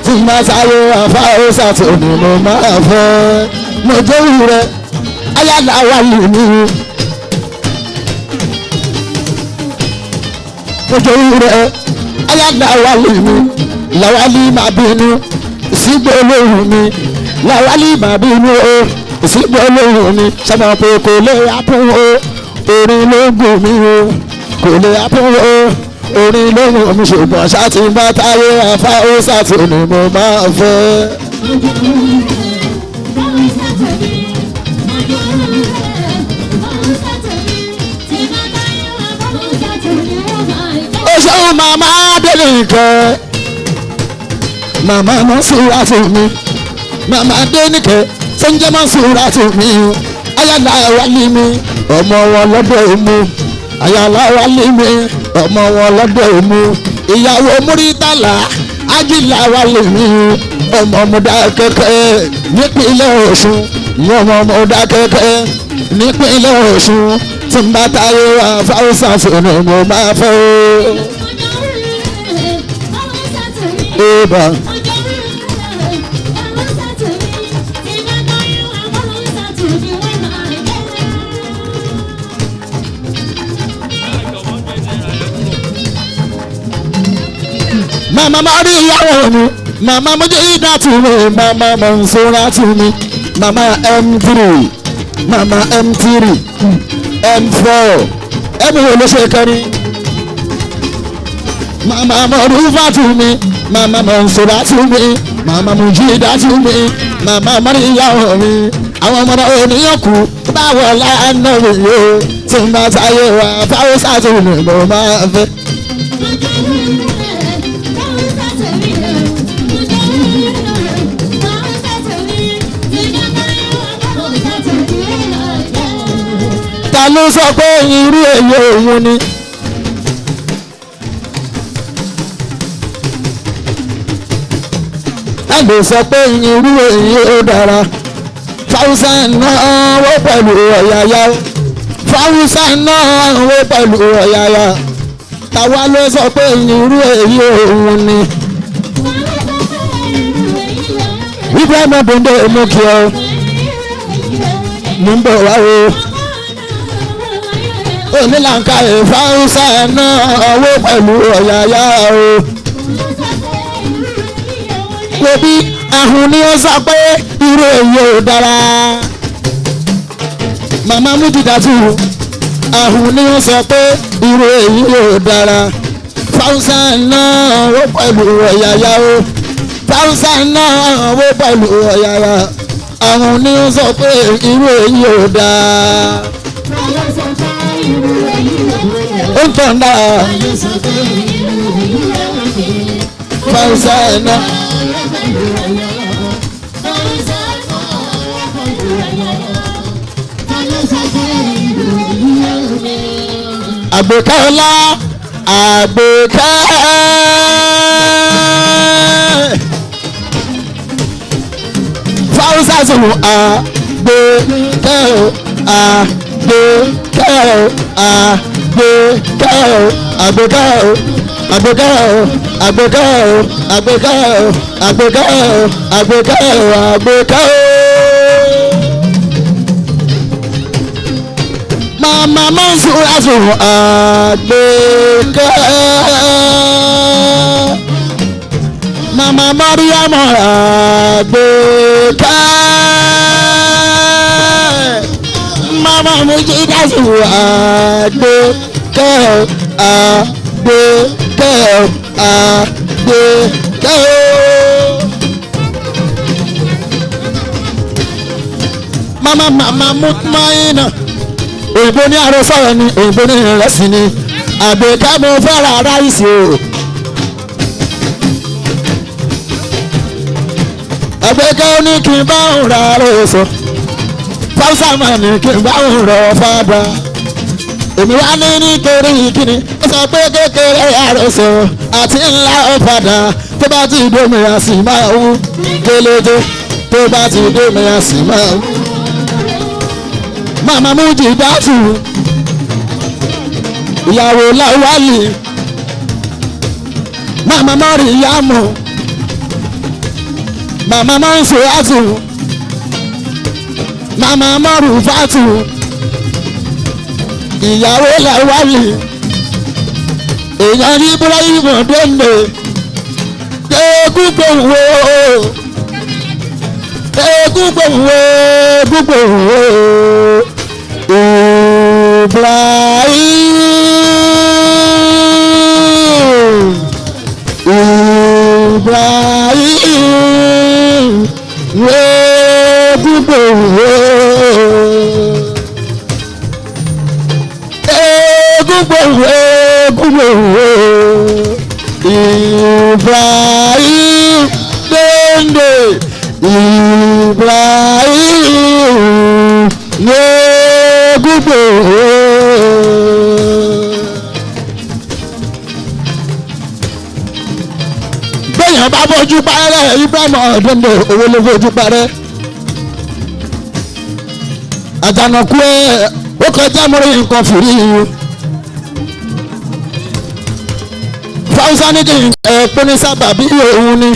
Tí n bá táyé wá fáwọn sátù mi mo máa fẹ́. Mo jẹ́ ewúrẹ́ ayáláwa lè mí. Mo jẹ́ ewúrẹ́ ayáláwa lè mí. Làwálí máa bínú sígbó olóhùn mi. Làwálí máa bínú o sígbó olóhùn mi. Sábà pé kò lè apún o orin ló gùn mí o kò lè apún o orin ló gùn mí ṣùgbọ́n ṣáàtì bá táyé afá ó ṣàtì ni mo máa fẹ́. Ó ṣeun màmá délé nìkan màmá Mọ́súrà fún mi màmá Dénìkẹ́ sẹ́ńjẹ́ Mọ́súrà fún mi ayálà wálé mi ọmọ wọn lọ́dọ̀ òmu ayálà wálé mi ọmọ wọn lọ́dọ̀ òmu ìyàwó Múrítàlá ajílà wálé mi ọmọ Mọdákẹ́kẹ́ nípínlẹ̀ Ọ̀ṣun ọmọ Mọdákẹ́kẹ́ nípínlẹ̀ Ọ̀ṣun tí n bá táyé wá fáwọ́sà fún mi mo máa fẹ́ o. Eba. Màmá Mari ìyàwó mi, màmá Mujida tù mí, màmá Mansura tù mí, màmá M3, màmá M3, M4, M wo ló ṣe kẹrin? Màmá Marufa tù mí, màmá Mansura tù mí, màmá Mujida tù mí, màmá Mari ìyàwó mi. Àwọn ọmọdé oníyàn kú báwo lánàá mi yóò tí n bá táyé wa fáwọn sátúmí mo máa fẹ́. Ta ló sọ pé irú èyí òun ni. Ta ló sọ pé irú èyí ó dára? Fáwùsà náà wó pẹ̀lú ọ̀yàyà. Fáwùsà náà wó pẹ̀lú ọ̀yàyà. Tàwa ló sọ pé irú èyí òun ni. Ibrahim Bonde mú kí ọ. Mo ń bọ̀ wá o. Onílànkà ìfáwùsà náà wó pẹ̀lú ọ̀yàyà o. Wo bí ahun ni ó sọ pé irú èyí ò dára. Màmá Mújìdátù ahun ni ó sọ pé irú èyí ò dára. Fáwùsà náà wó pẹ̀lú ọ̀yàyà o. Fáwùsà náà wó pẹ̀lú ọ̀yàyà. Ahun ni ó sọ pé irú èyí ò dára. Ó ń tàn dáa. Fáwùsà náà. Àgbékẹ́ ọlá àgbékẹ́ fáwùsà sọ̀rọ̀ àgbékẹ́ àgbékẹ́ àgbékẹ́ àgbékẹ́ àgbékẹ́ àgbékẹ́ àgbékẹ́ àgbékẹ́ àgbékẹ́ àgbékẹ́. Màmá Mọ́nsúrà sọ̀rọ̀ àgbékẹ́. Màmá Mọ́ríyámọ̀ àgbékẹ́. Màmá Mújídá sọ̀rọ̀ àgbékẹ́ àgbékẹ́ àgbékẹ́. Màmá màmá Mutmaina òyìnbó ní àròsọ̀rọ̀ ni òyìnbó ní ìrẹsì ni àgbékẹ́ mo fẹ́ ra ráìsì o. Àgbékẹ́ ní kí n bá òun ra àròsọ fáwùsà máa ní kí n bá òun rọ fáadà. Èmi wá ní nítorí kíni ó sọ pé kékeré àròsọ àti ńlá ọ̀fadà tó bá ti dómi a sì máa wú kélété tó bá ti dómi a sì máa wú. Màmá Mújìdátù ìyàwó Láwálì màmá Mọ́ríyámù màmá Mọ́nsúrátù màmá Mọ́rùfátù ìyàwó Láwálì èèyàn Ibrahim Dende egúngbòhùn egúngbòhùn egúngbòhùn. Ibrahim Ibrahim egúngbòhùn egúngbòhùn egúngbòhùn Ibrahim Dende Ibrahim gbogbo. Bẹ́ẹ̀yàn bá fojú parẹ́ Ibrahim Dende owó ló fojú parẹ́. Àjànàkú ẹ̀ ó kọjá mórí nǹkan fìrí. Fáwùsá ní kí n ẹ̀ pé ní sábàbí òun ni.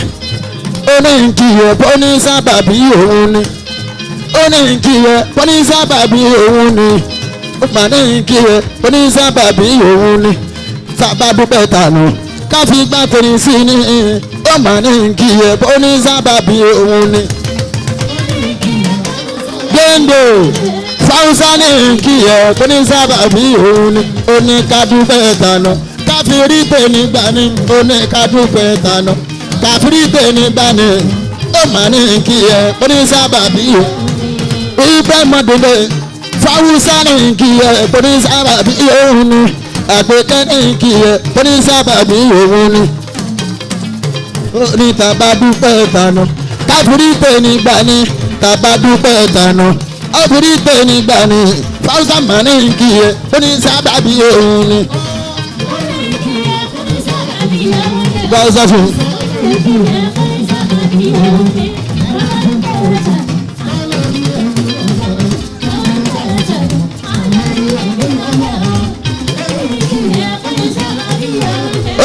Ó ní kí ẹ̀ pé ní sábàbí òun ni. Ó ní kí ẹ ó ní sábàbí òun ni. Ó mà ní kí ẹ ó ní sábàbí òun ni. Sábàbí bẹ́ẹ̀ nù káfí gbá torí sí ni. Ó mà ní kí ẹ ó ní sábàbí òun ni. Dende Fáwùsá ní kí ẹ ó ní sábàbí òun ni. Ó ní kádúpẹ́ tànà káfí rí tèmi gbà ní. Ó ní kádúpẹ́ tànà káfí rí tèmi gbà ní. Ó mà ní kí ẹ ó ní sábàbí òun. Ibrahim Dende Fáwùsá ní kí ẹ ní sábàbí òun ni. Àgbékẹ́ ní kí ẹ ní sábàbí òun ni. Ó ní tàbá dúpẹ́ tànà káfírí tèmi gbà ní. Tàbá dúpẹ́ tànà káfírí tèmi gbà ní. Fáwùsá mà ní kí ẹ ní sábàbí òun ni. Fáwùsá fún.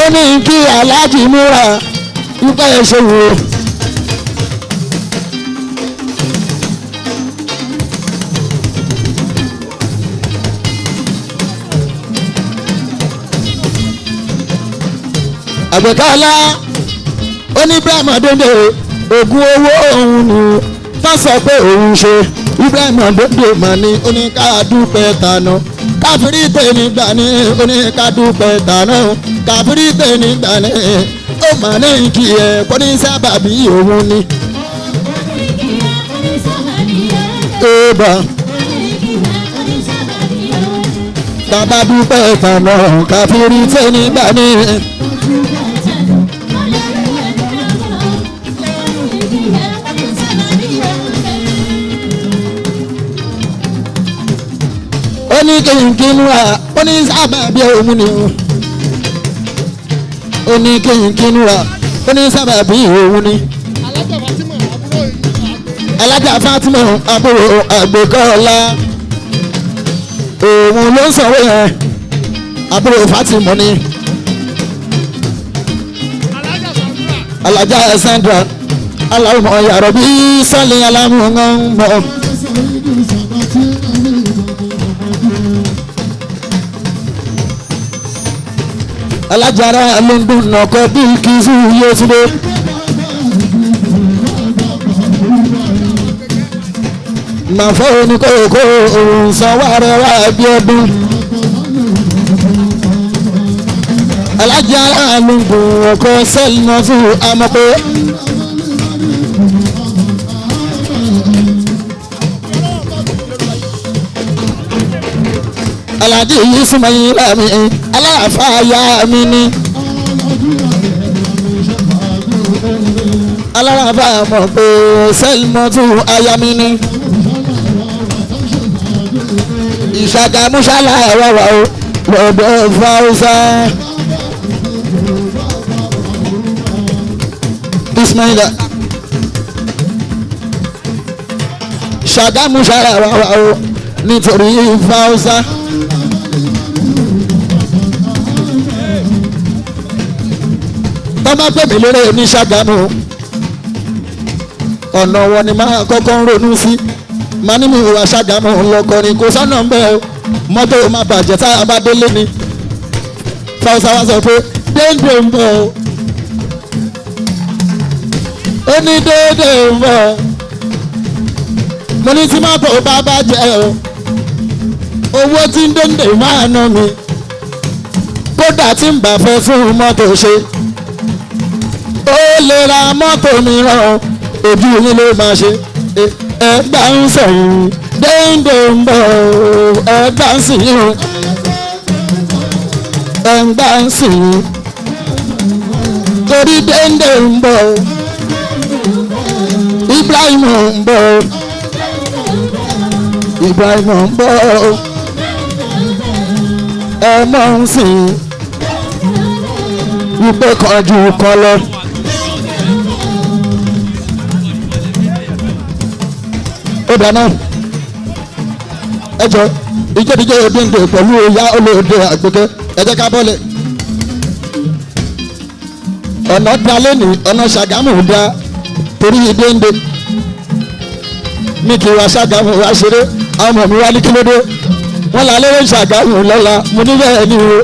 Ó ní kí aláàjì múra wípé ẹ ṣe wò ó. Àgbẹ̀kálá ó ní Ibrahim Adéǹde ògùn owó òun ni wọ́n sọ pé òun ṣe Ibrahim Adéǹde mà ní oníkàdúpẹ́ tànà káfírí tèmi gbà ní oníkàdúpẹ́ tànà káfírí tèmi gbà ní ó mà ní kí ẹ kó ní sábàbí òun ni. Eba bàbá dúpẹ́ tànà káfírí tèmi gbà ní. Ó ní kínkín wa ó ní sábàbí òun ni ó ní kínkín wa ó ní sábàbí òun ni. Alájà Fatima àbúrò Àgbékọ́lá òun ló ń sanwó yẹn àbúrò Fatima ni. Alájà Sandra aláwọ̀ yàrá bí sọ́lé aláwọ̀ ń bọ̀. Alájàrá ló ń dùn nọkọ bí kìsù yóò tún dé. Màfọ́ oníkókó òun sanwó arẹwà bí ọdún. Alájàrá ló ń dùn ọkọ sẹ́ẹ̀lì náà fún amọ́pẹ́. Aláàjì yìí súnmọ́ yín láàmì aláàfáàyà mi ni. Aláàfáà mọ̀ pé sẹ́lmọ́tù aya mi ni. Ìṣàkàmúṣálà wàwà o lọ́dọ̀ fáwùsà. Ismaila. Ṣàgámúṣálà wàwà o nítorí fáwùsà. Tọ́mọ pè mí lérè ní Ṣàgámù ọ̀nà wọn ni máa kọ́kọ́ ń ronú sí máa ní mi ìwà Ṣàgámù lọ́kọrin kò sọ́nà ń bẹ́ o mọ́tò má bàjẹ́ tá a bá délé ni Fáwọ́sá wá sọ pé déńdé ń bọ̀ o ó ní déédé ń bọ̀ mo ní tí mọ́tò bá bàjẹ́ o owó tí ń déńdé máa ná mi kódà tí ń bá fẹ́ fún mọ́tò ṣe ó lè ra mọ́tò mìíràn ojú yín ló máa ṣe ẹgbà ń sọ̀yìn déńdé ń bọ̀ ẹgbà ń sìn yín ẹgbà ń sìn yín torí déńdé ń bọ̀ Ibrahim ń bọ̀ Ibrahim ń bọ̀ ẹ mọ̀ ń sìn wípé kan ju kan lọ. Ó dáná ẹ jọ ìjẹ́díjẹ́ òdìndè pẹ̀lú ìyá olóde Àgbékẹ́ ẹ jẹ́ ká bọ́lẹ̀. Ọ̀nà dá lónìí ọ̀nà Ṣàgámù dá torí déńdé mi kì í wá Ṣàgámù wá ṣeré àwọn ọmọ mi wá ní kílódé wọ́n là lérè Ṣàgámù lọ́la mo ní bẹ́ẹ̀ ni o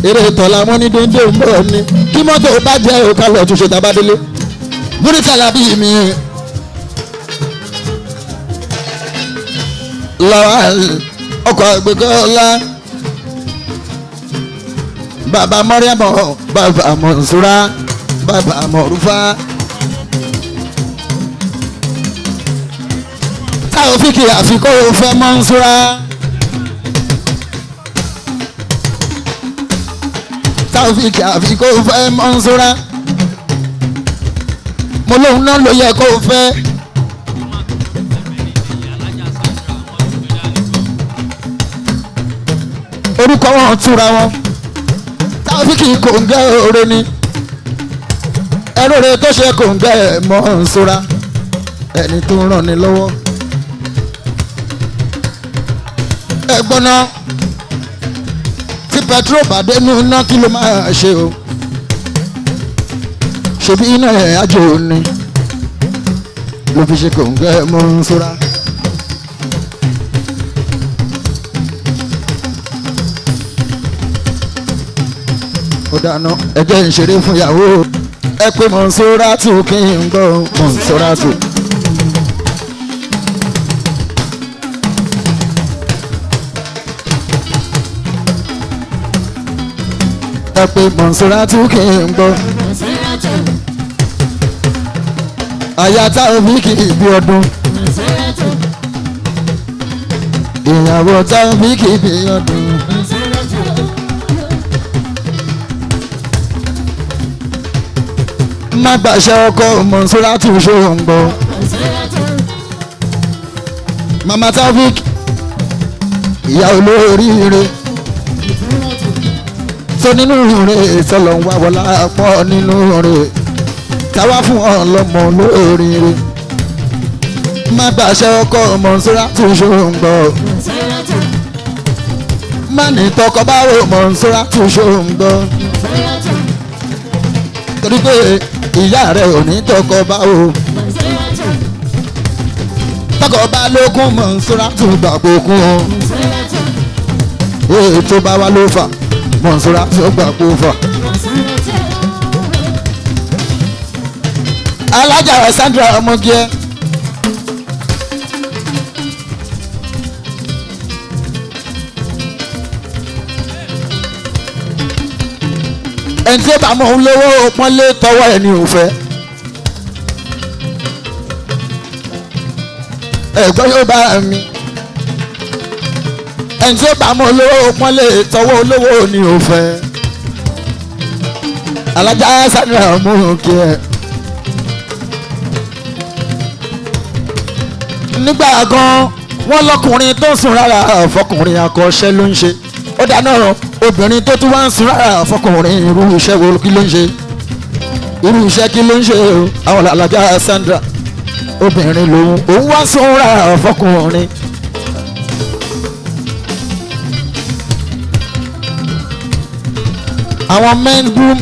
eré ìtọ́lá wọn ní déńdé ń bọ̀ ni kí mọ́tò bá jẹ́ òkà lọ́ọ́ túnṣe tàbádélé Múrítàlá bíi mi. Lọ́wọ́ ọkọ̀ Àgbékọ́lá bàbá Mọ́ríàmọ́ bàbá Mọ̀nsúrà bàbá Mọ̀rúfà. Táòfíkì àfikún fẹ́ Mọ̀nsúrà. Táòfíkì àfikún fẹ́ Mọ̀nsúrà. Mo lóun náà ló yẹ kó fẹ́. Orúkọ wọn túra wọn Táòfíkì kò ń gẹ́ oore ni Ẹrú rẹ tó ṣe kò ń gbẹ Mọ̀nsúrà ẹni tó ń ràn ní lọ́wọ́. Ẹ̀gbọ́n náà tí petrol bá dénú iná kí ló máa ṣe o? Ṣebí iná ẹ̀ ájò ni ló fi ṣe kò ń gbẹ Mọ̀nsúrà. Ó dáná ẹjẹ́ ìṣeré fún ìyàwó ẹ pé Mọ̀nsúrátù kí n gbọ́ Mọ̀nsúrátù. Ẹ pé Mọ̀nsúrátù kí n gbọ́. Àyà Taofiki bí ọdún. Ìyàwó Taofiki bí ọdún. Má gbàṣẹ ọkọ Mọ̀nsúrátù ṣòǹgbọ. Mama Taofik ìyá olóríire tó nínú rẹ̀ sọlọ ń wá wọlá pọ̀ nínú rẹ̀ táwa fún ọlọ́mọ olóríire. Má gbàṣẹ ọkọ Mọ̀nsúrátù ṣòǹgbọ. Má ní tọkọ báwo Mọ̀nsúrátù ṣòǹgbọ. Torí pé ìyá rẹ̀ ò ní tọkọ bá o. Tọkọ bá lókun Mọ̀nsúrátù gbàgbó kún o. Èyí tó bá wá ló fà Mọ̀nsúrátù gbàgbó fà. Alájà Sandra ọmọge. Ẹni tí ó bá mọ̀ ń lówó pọ́nlé tọwọ́ ẹni ò fẹ́. Ẹ̀gbọ́n yóò bá mi. Ẹni tí ó bá mọ̀ lówó pọ́nlé tọwọ́ olówó ni ò fẹ́. Alájà Sandra mú kí ẹ. Nígbà gan wọ́n lọ́kùnrin tó ń sùn rárá fọkùnrin akọ́ṣẹ́ ló ń ṣe. Ó dáná obìnrin tó tún wá ń sun rárá fọkùnrin irú iṣẹ́ wo kí ló ń ṣe? Irú iṣẹ́ kí ló ń ṣe o? Àwọn alájà Sandra obìnrin lòun òun wá ń sun rárá fọkùnrin. Àwọn men groom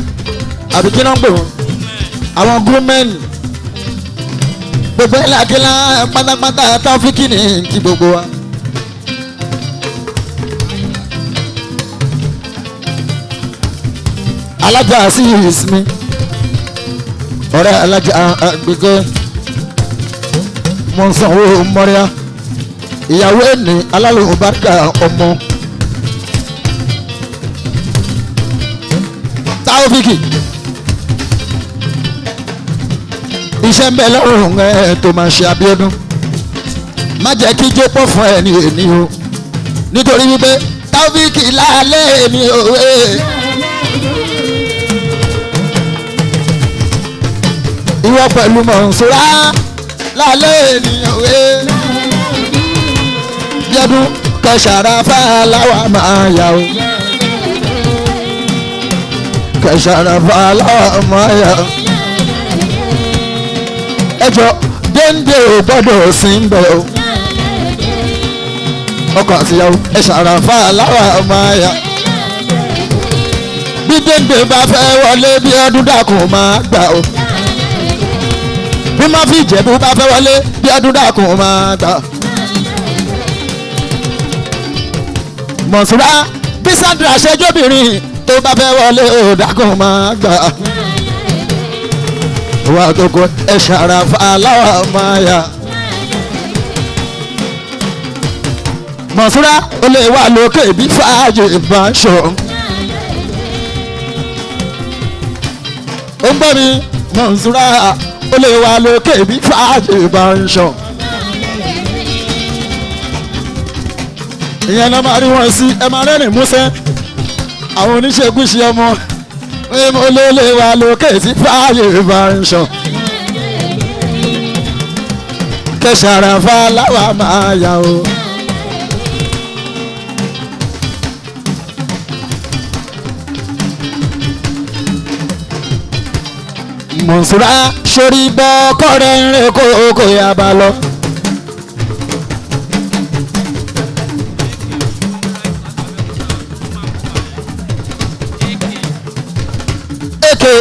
àbí kí náà ń pè wọ́n? Àwọn groom men gbogbo ẹ̀ làkìlá pátápátá Taofiki ní kí gbogbo wa. Alájà sí ìsinmi ọ̀rẹ́ alájà àgbègbè mo ń sanwó mọ́ríà ìyàwó ẹni alálòó bárkà ọmọ Taofiki iṣẹ́ ń bẹ lọ́rùn ẹ tó máa ṣe Abíọ́dún má jẹ́ kí jó pọ̀ fún ẹ ní èní o nítorí wípé Taofiki lálẹ́ èmi ò wé. Ìwọ pẹ̀lú Mọ̀nsúrà lálẹ́ ènìyàn wé. Bíọ́dún kẹsàrà fàlàwà máa yà o. Kẹsàrà fàlàwà máa yà o. Ẹjọ́ déńdé ò gbọ́dọ̀ sí ń bẹ̀ o. Ọkọ àtìyàwó ẹ̀sàrà fàlàwà máa yà. Bí déńdé bá fẹ́ wọlé Bíọ́dún dákun máa gbà o. Bí má fi Ìjẹ̀bú bá fẹ́ wọlé bí ọdún dàkún máa gbà. Mọ̀nsúrà bí Sandra ṣẹjọ́bìnrin tó bá fẹ́ wọlé ó dàkún máa gbà. Wà á tó kọ ẹ ṣàràfà aláwọ̀ máa yà. Mọ̀nsúrà ó lè wà lókè bí fàájì bá ń ṣọ. Ó ń gbọ́ mi Mọ̀nsúrà ó lè wà lókè bí fàájì bá ń ṣàn. Ìyẹn náà máa rí wọn sí ẹ máa rẹ́rìn músẹ́ àwọn oníṣègùn ṣe ọmọ ó lè wà lókè tí fàájì bá ń ṣàn. Kẹsàràfà láwa máa yà o. Mọ̀nsúrà sórí bọ́ kọ́rẹ́ ń rè kó kó yá bá lọ. Èké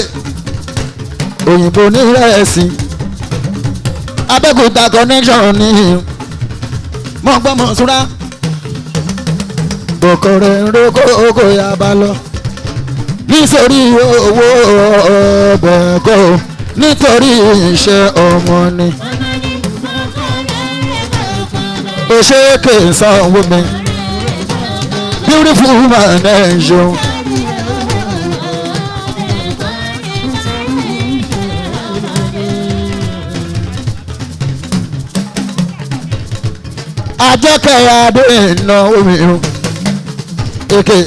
òyìnbó nírẹ̀ẹ́sì Abẹ́òkúta connection ní mọ̀gbọ́n Mọ̀nsúrà bọ̀kọ̀rẹ́ ń rè kó kó yá bá lọ nítorí owó ọbẹ̀ kọ́ nítorí iṣẹ́ ọmọ ni. Òṣèké sanwó mi beautiful woman ẹ̀ ń ṣeun. Àjọkẹ́ adé ìnáwó mi o èké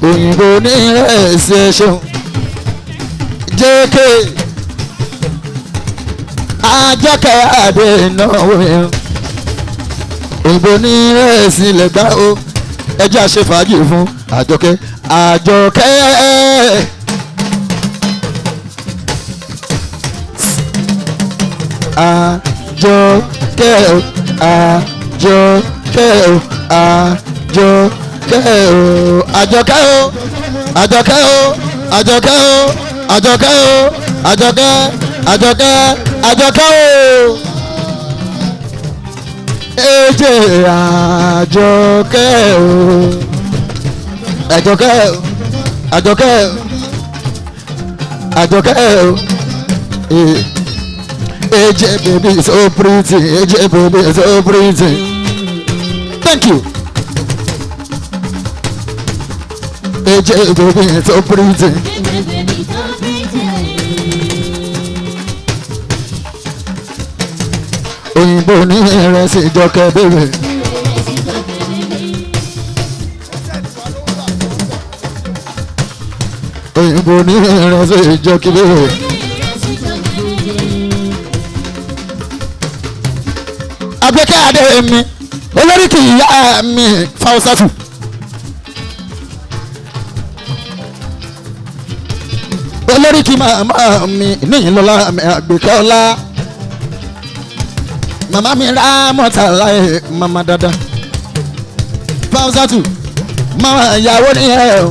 òyìnbó ní ẹsẹ̀ ṣeun jẹ́kẹ́ Àjọkẹ́ adé ìnáwó mi o òyìnbó ní ẹsẹ̀ lẹ́gbà o ẹjẹ́ àṣefàájì fún Àjọkẹ́ Àjọkẹ́. Àjọkẹ́ o Àjọkẹ́ o Àjọkẹ́ o Àjọkẹ́ o Àjọkẹ́ o Àjọkẹ́ o Àjọkẹ́ o Àjọkẹ́ Àjọkẹ́ Àjọkẹ́ o Èjè Àjọkẹ́ o Àjọkẹ́ o Àjọkẹ́ o Àjọkẹ́ o. AJ baby is so pretty. AJ baby is so pretty. Thank you. AJ baby is so pretty. Òyìnbó ní ìrẹsì Jọkẹ́ bèbè. Òyìnbó ní ìrẹsì Jọkẹ́ bèbè. Àgbékẹ́ adé mi olórí kì í yá mi Fáwọ́sátù. Olórí kì í màmá mi níyìn lọ́la mi Àgbékẹ́ ọlá. Màmá mi rà mọ́tàlá ẹ̀ màmá dada. Fáwọ́sátù màmá ìyàwó ni ẹ o.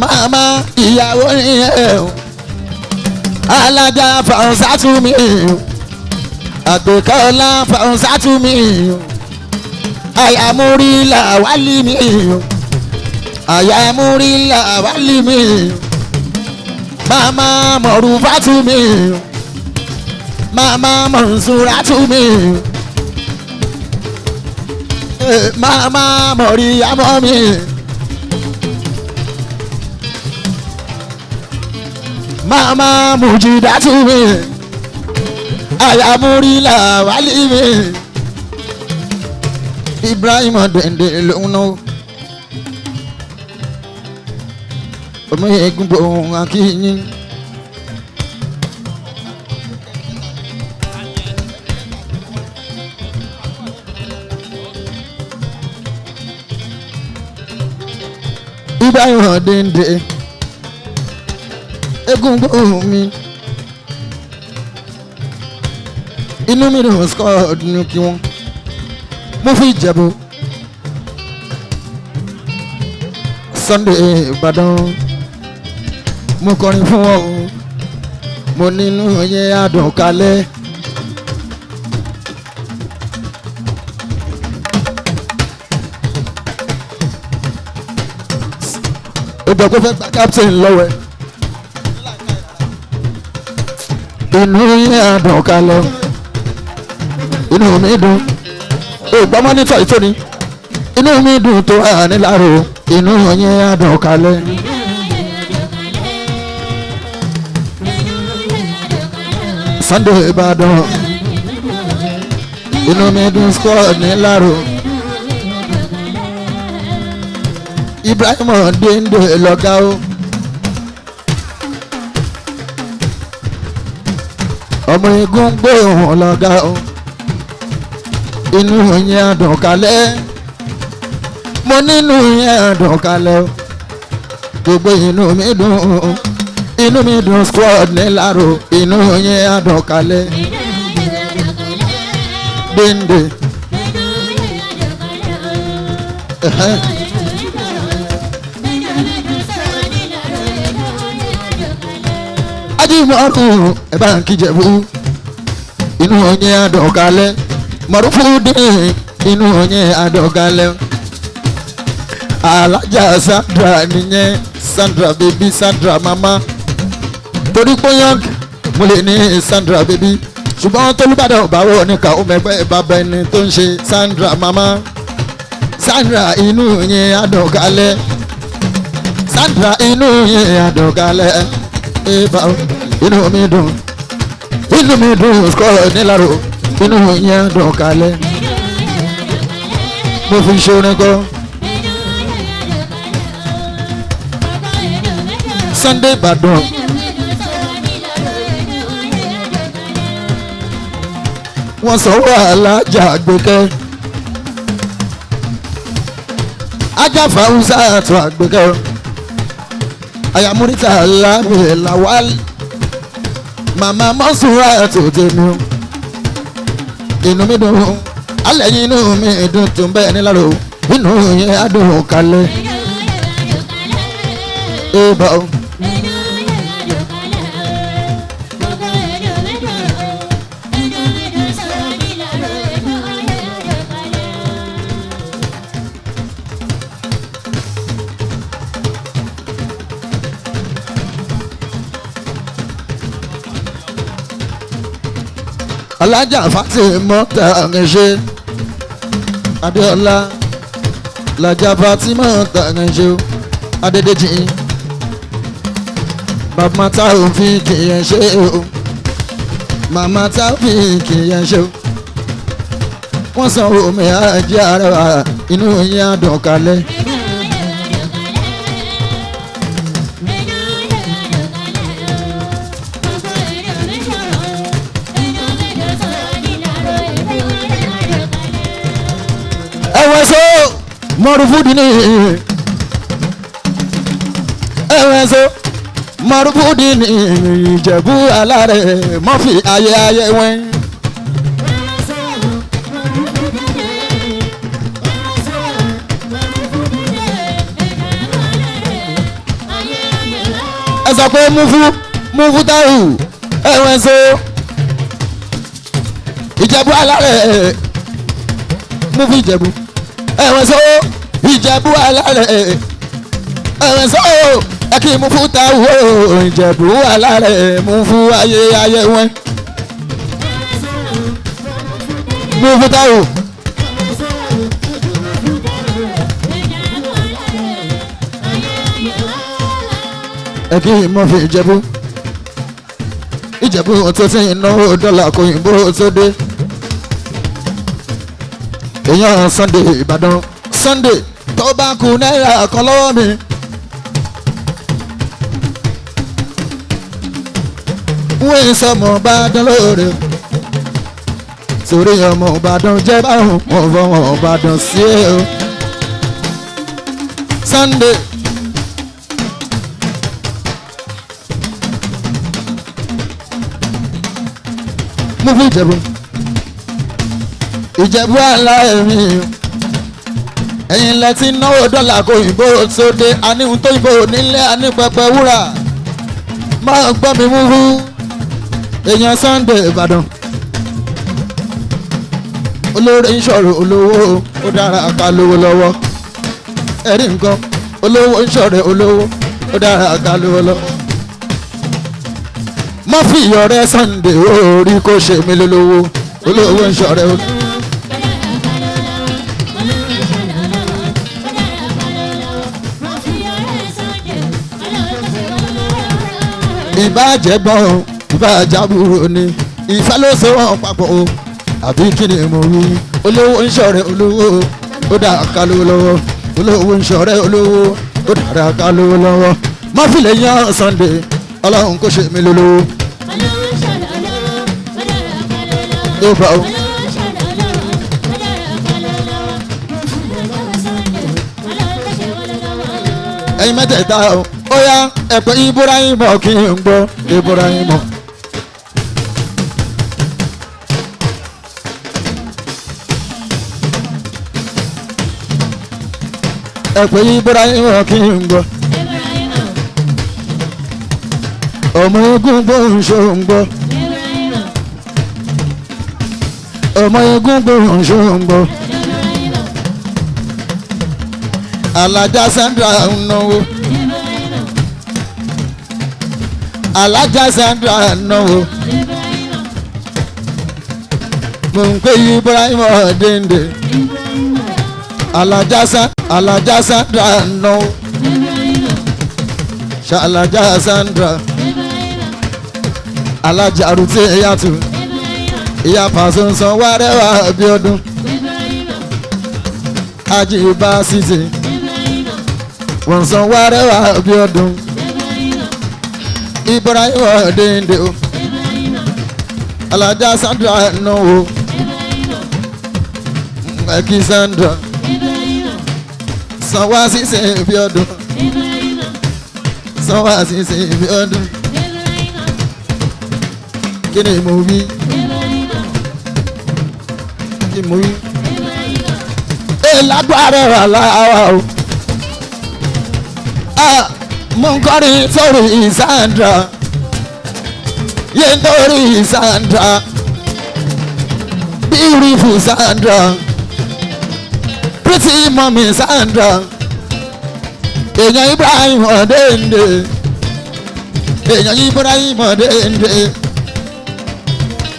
Màmá ìyàwó ni ẹ o. Alájà Fáwọ́sátù mi o. Àgbékẹ́ ọlá Fáwọ́sátù mi o. Àyàmúrí làwálì mi o. Àyàmúrí làwálì mi o. Màmá Mọ̀rúfátù mi o. Màmá Mọ̀nsúrátù mi o. Màmá Mọ̀ríyámọ́ mi. Màmá Mùjídátù mi. Àyàmúrí làwálì mi. Ibrahim Dende lòun náà. Ọmọ egun bò ń akínyìn. Ibrahim Dende egun bò mi. Inú mi dùn squad ní kí wọ́n mo fi Ìjẹ̀bú Sunday Ìbàdàn mo kọrin fún ọ mo nínú yẹn adùn kalẹ̀. Ó jọ pé fẹ́ gba captain lọ́wọ́ ẹ̀. Inú yẹn adùn kalẹ̀, inú mi dùn ìgbà mọ́nítọ̀ ìtóni, inú mi dùn tó wà nílàró, inú yẹn adùn kalẹ̀. Sunday Ìbàdàn inú mi dùn squad nílàró. Ibrahim Dende lọ́gá o. Ọmọ igun gbóhùn lọ́gá o. Inú yẹn adùn kalẹ̀, mo nínú yẹn adùn kalẹ̀ o. Gbogbo inú mi dùn, inú mi dùn squad nílàró, inú yẹn adùn kalẹ̀. Dende. Ajímọ̀rún ẹ̀ bá ń kíjẹ̀bú, inú yẹn adùn kalẹ̀. Mọ̀rúfúdín inú yẹn adùn kalẹ̀. Alájà Sandra nìyẹn, Sandra baby, Sandra mama. Torí pé young mo lè ní Sandra baby, ṣùgbọ́n Tolúbàdàn báwo ní ká ó mẹ́gbẹ́ bàbá ẹni tó ń ṣe Sandra mama. Sandra inú yẹn adùn kalẹ̀, Sandra inú yẹn adùn kalẹ̀. Eba inú mi dùn, inú mi dùn sọ̀rọ̀ nílàró, inú yẹn adùn kalẹ̀. Mo fi ṣorin kọ́. Sunday Ìbàdàn. Wọ́n sọ wàhálà àgbẹ̀kẹ́. Ajáfa Hausa àtọ̀ àgbẹ̀kẹ́. Àyàmúrítà lábẹ́ làwálì. Màmá Mọ́sùrà àtọ̀ tèmi. Inú mi dùn, alẹ́ yín inú mi dùn tó ń bẹ́ẹ̀ nílàró. Inú yẹn á dùn kalẹ̀. Eba o. Alájà Fatima tàǹṣe Adéọlá Lájà Fatima tàǹṣe Adédèjì bàbá Taofik yẹn ṣe o, màmá Taofik yẹn ṣe o. Wọ́n san omi ajé ara inú yín á dùn kalẹ̀. Ẹ̀wọ̀n so mọ̀rùfúdì ní ẹ̀wọ̀n so mọ̀rùfúdì ní Ìjẹ̀bú alárẹ̀ mọ́fì ayé ayé wẹ́n. Ẹ sọ pé múfú múfú táwù ẹ̀wọ̀n so Ìjẹ̀bú alárẹ̀ múfú Ìjẹ̀bú ẹ̀wọ̀n so Ìjẹ̀bú alárẹ̀ ẹ̀wọ̀n so ẹ kí mú fún táwọ̀ Ìjẹ̀bú alárẹ̀ mú fún ayé ayé wọn. Mú fún táwọ̀. Ẹ kí mú fún Ìjẹ̀bú. Ìjẹ̀bú tó ti náwó dọ́là kò yìnbó tó dé. Èèyàn Sunday Ìbàdàn Sunday tó bá kú náírà kan lọ́wọ́ mi. Wọ́n sọmọ Ìbàdàn lóore sórí ọmọ Ìbàdàn jẹ́ báwọn wọn fọwọ́n Ìbàdàn sí ẹ o. Sunday mú fún Ìjẹ̀bú Ìjẹ̀bú aláìní ẹ̀yin lẹ ti náwó dọ́là kó òyìnbó sóde aníhun tó yìnbó nílé anípẹpẹ wúrà máa gbọ́ mi mú fún èèyàn Sunday Ìbàdàn olóore ń sọ̀rọ̀ olówó ó dára ká lówó lọ́wọ́ ẹ̀rí nǹkan olówó ń sọ̀rọ̀ olówó ó dára ká lówó lọ́wọ́ má fi ọ̀rẹ́ Sunday orí kó ṣe mí lólówó olówó ń sọ̀rọ̀ olówó. Ìbàjẹ́ gbọ́n ìbàjábúrò ni ìfẹ́ ló so wọn papọ̀ o àbí kí ni mo wí olówó ń ṣọ̀rẹ́ olówó ó dára ká lówó lọ́wọ́ olówó ń ṣọ̀rẹ́ olówó ó dára ká lówó lọ́wọ́ má fìlẹ̀ yan Sunday ọlọ́run kò ṣe mí lólówó. Ẹ̀yin mẹ́tẹ̀ẹ̀ta o Ó yá ẹ̀pẹ́ Ibrahim kí n gbọ́ Ibrahim. Ẹ̀pẹ́ Ibrahim kí n gbọ́. Ọmọ egun gbóhùn ṣó ń gbọ́. Ọmọ egun gbóhùn ṣó ń gbọ́. Alájà Sandra ń náwó. Alájà Sandra ń náwó. Mo ń pè Ibrahim Dende. Alájà Sandra ń náwó. Ṣàlájà Sandra. Alájà Rútì Ìyàtú. Ìyá Pàṣẹ ń san wárẹ́wà bí ọdún. Ajíbá City. Wọ́n san wárẹ́wà bí ọdún. Ibrahim Dende o. Alájà Sandra náwó. Ẹ̀kí Sandra. San wá sísè bí ọdún. San wá sísè bí ọdún. Kí ni mo wí? Kí mo wí? Ẹ lágbára wà láwa o. Mo ń kọrin sórí Sandra. Yé ń torí Sandra. Beautiful Sandra. Pretty mommy Sandra. Èèyàn Ibrahim Dende. Èèyàn Ibrahim Dende.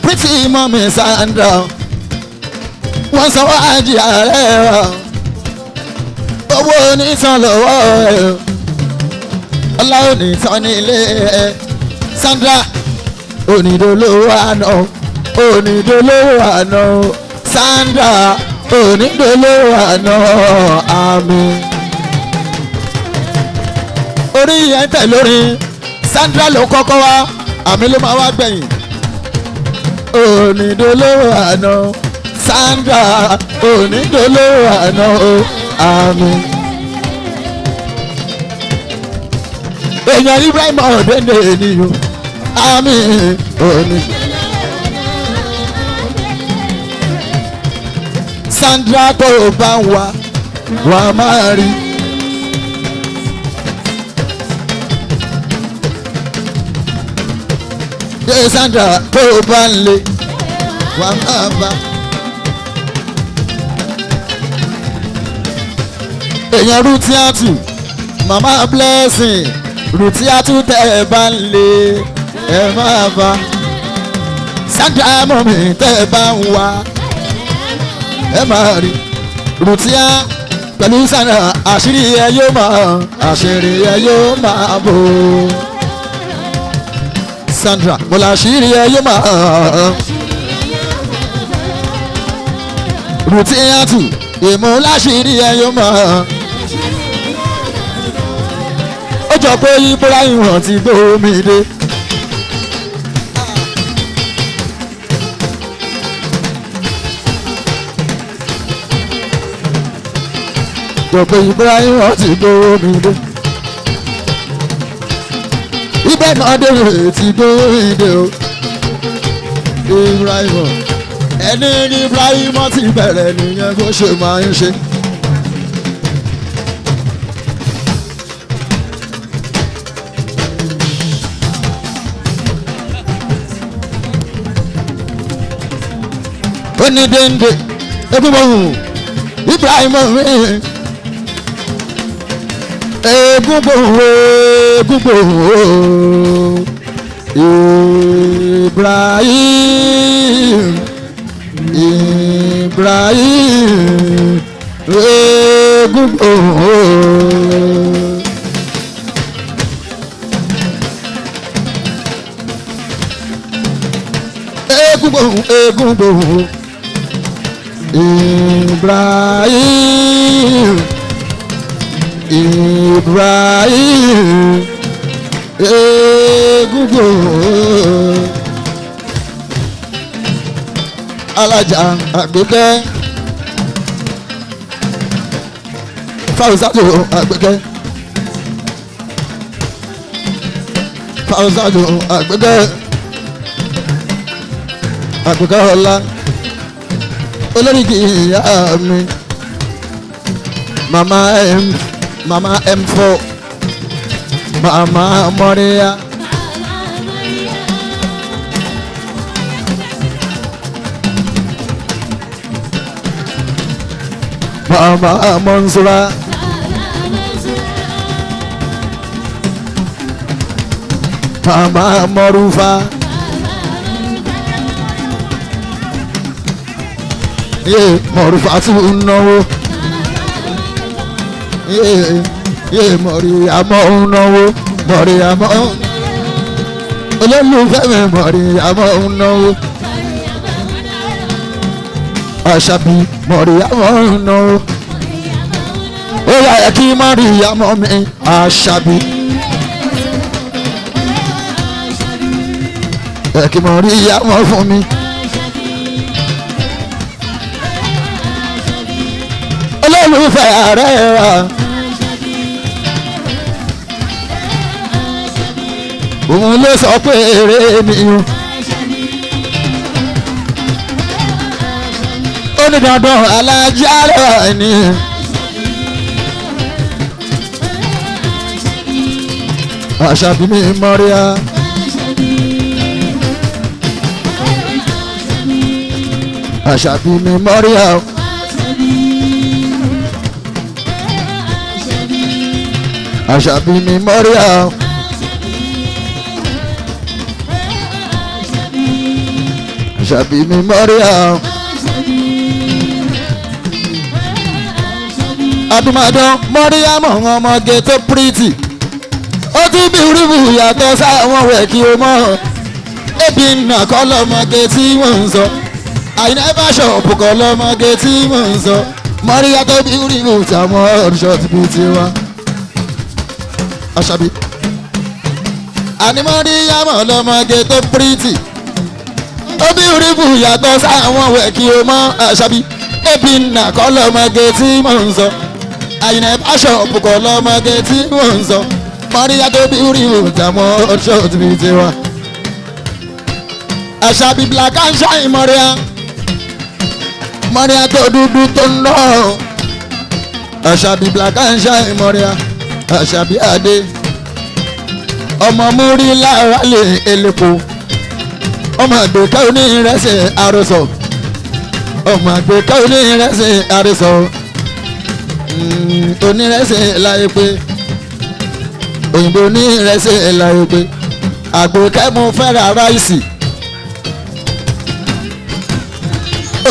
Pretty mommy Sandra. Wọ́n sanwó àjì ààrẹ wa. Owó onísan lọ́wọ́ ẹ̀. Ọlá onísan nílé ẹ̀. Sandra onídolówó àná. Onídolówó àná. Sandra onídolówó àná. Àmín. Orí yẹn tẹ̀ lórí. Sandra ló kọ́kọ́ wá. Àmì ló máa wá gbẹ̀yìn. Onídolówó àná. Sandra onídolówó àná o. Àmín. Èèyàn Ibrahim Dende ni o. Àmín òní. Sandra tó o bá ń wá wà á máa rí. Ṣé Sandra tó o bá ń lé wà á máa bá. Èèyàn Rútíátù mama blessing Rútíátù tẹ́ ẹ bá ń lé ẹ máa bá. Sandra mọ̀mí tẹ́ ẹ bá ń wá ẹ máa rí. Rútíá pẹ̀lú Sandra àṣírí ẹ yóò máa àṣírí ẹ yóò máa bò. Sandra mo là àṣírí ẹ yóò máa. Rútíátù ìmúláṣírí ẹ yóò máa. Ó jọ pé Ibrahim ti gbómi dé. Jọ pé Ibrahim ti gbómi dé. Ibrahim Adéwì ti gbómi dé o. Ibrahim ẹni ní Ibrahim ti bẹ̀rẹ̀ nìyẹn bó ṣe máa ń ṣe. Ó ní dende egungun Ibrahim mi egungun egungun Ibrahim Ibrahim egungun. Egungun egungun Ibrahim Ibrahim egungun. Alájà Àgbékẹ́ Fáwùsátò Àgbékẹ́ Fáwọ́sàdùn àgbẹ̀gẹ́ àgbẹ̀gẹ́ ọ̀la olóríkì ìyá mi màmá m màmá m4 màmá mọ́ríyá. Màmá Mọ́nsúrà. Màmá Mọ́rúfà. Yé Mọ́rúfà tún náwó. Yé yé Mọ̀ríyàmọ́ ń náwó. Mọ̀ríyàmọ́ olólùfẹ́ mi Mọ̀ríyàmọ́ ń náwó. Àṣàbí Mọ̀ríyàmọ́ ń náwó. Ó yà kí Mọ̀ríyàmọ́ mi Àṣàbí. Ẹ kí Mọ̀ríyàmọ́ fún mi. Olólùfẹ́ ààrẹ wa. Òun ló sọ pé eré mi o. Ó ní dandan alájà rẹ̀ ni. Àṣàbí mi Mọ́ríà. Àṣàbí mi Mọ́ríà. Àṣàbí mi Mọ́ríà. Àṣàbí mi Mọ́ríà. Adúmọ̀dán Mọ́ríyámọ̀ ọmọge tó pírítì. Ó tún bí rúbù yàtọ̀ sáwọn wẹ̀ kí o mọ̀. Ebi nà kọ́ lọ́mọge tí wọ́n ń sọ. Àyìnbá bá ṣọ̀pù kọ́ lọ́mọge tí wọ́n ń sọ. Mọ́ríyá tó bí rúbù tàwọn ọ̀ṣọ́ ti bí tiwa. Àṣàbí. Àní Mọ́ríyámọ̀ lọ́mọge tó pírítì. Ó bí rúbù yàtọ̀ sáwọn wẹ̀ kí o mọ̀. Àṣàbí. Ebi nà kọ́ lọ́mọge tí wọ́n ń sọ. Àyìnbá bá ṣọ̀pù kọ́ lọ́mọge tí wọ́n ń sọ. Mọ́ríyá tó bí rúbù tàwọn ọ̀ṣọ́ ti bí tiwa. Àṣàbí black and shine Mọ́ríyá. Mọ́ríyá tó dúdú tó ń lọ. Àṣàbí black and shine Mọ́ríyá. Àṣàbí adé. Ọmọ múrí lára lè elépo. Ọmọ àgbẹ̀kẹ́ onírẹsẹ̀ àròsọ. Ọmọ àgbẹ̀kẹ́ onírẹsẹ̀ àròsọ. Onírẹsẹ̀ láyé pé. Òyìnbó onírẹsẹ̀ láyé pé. Àgbẹ̀kẹ́ mo fẹ́ ra ráìsì.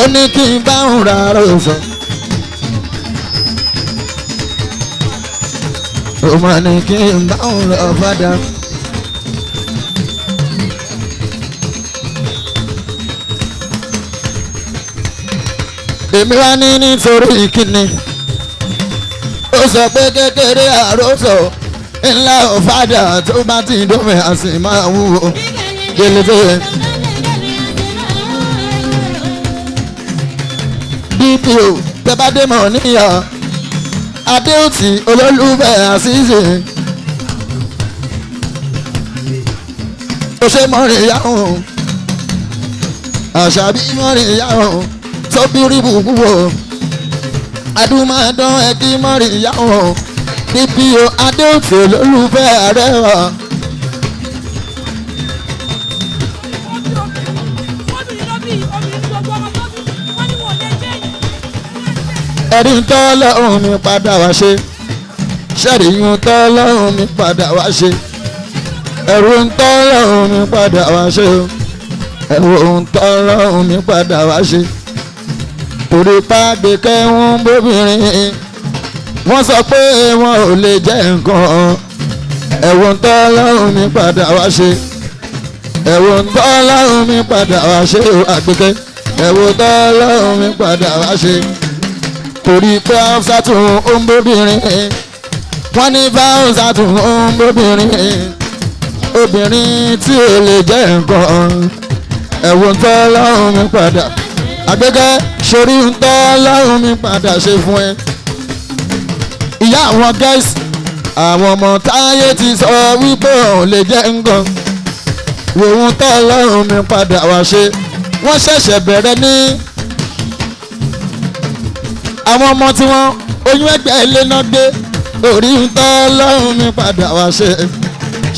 Ó ní kí n bá òun ra àròsọ. Ó máa ní kí n bá òun ra ọ̀fadà. Èmi wá ní nítorí kíni. Ó sọ pé kékeré àròsọ ńlá ọ̀fadà tó bá ti dómi àsìn máa wúwo. Délé tó yẹ. DPO tẹ́bádé mọ̀ níyà Adéòtí olólùfẹ́ àṣìṣe. Ó ṣe Mọ́ríyámọ̀ Àṣàbí Mọ́ríyámọ̀ tó bí rí bùkún wò. Adúmọ̀dán ẹ̀kí Mọ́ríyámọ̀ DPO Adéòtí olólùfẹ́ àrẹwà. Ẹ̀rí ń tọ́ lọ́rùn mi padà wá ṣe. Ṣẹ̀rí ń tọ́ lọ́rùn mi padà wá ṣe. Ẹ̀rù ń tọ́ lọ́rùn mi padà wá ṣe. Ẹ̀rù ń tọ́ lọ́rùn mi padà wá ṣe. Torí pàdé kẹ́hún bóbìnrin. Wọ́n sọ pé wọn ò lè jẹ́ nǹkan. Ẹ̀rù ń tọ́ lọ́rùn mi padà wá ṣe. Ẹ̀rù ń tọ́ lọ́rùn mi padà wá ṣe. Àgbẹ̀kẹ́ ẹ̀rù ń tọ́ lọ́rùn mi padà wá ṣe. Torí pé Hafsatu ń bóbìnrin. Wọ́n ní Hafsatu ń bóbìnrin. Obìnrin tí ò lè jẹ́ nǹkan. Ẹ̀wọ̀n ń tọ́ lọ́rùn mi padà. Àgbẹ̀kẹ́ sórí ń tọ́ lọ́rùn mi padà ṣe fún ẹ. Ìyá àwọn gẹ́sì Àwọn ọmọ táyé ti sọ wípé òun lè jẹ́ nǹkan. Òun tọ́lọ́run mi padà wá ṣe. Wọ́n ṣẹ̀ṣẹ̀ bẹ̀rẹ̀ ní. Àwọn ọmọ tí wọ́n oyún ẹgbẹ́ ilé náà gbé. Orí ń tọ́lọ́run mi padà wá ṣe.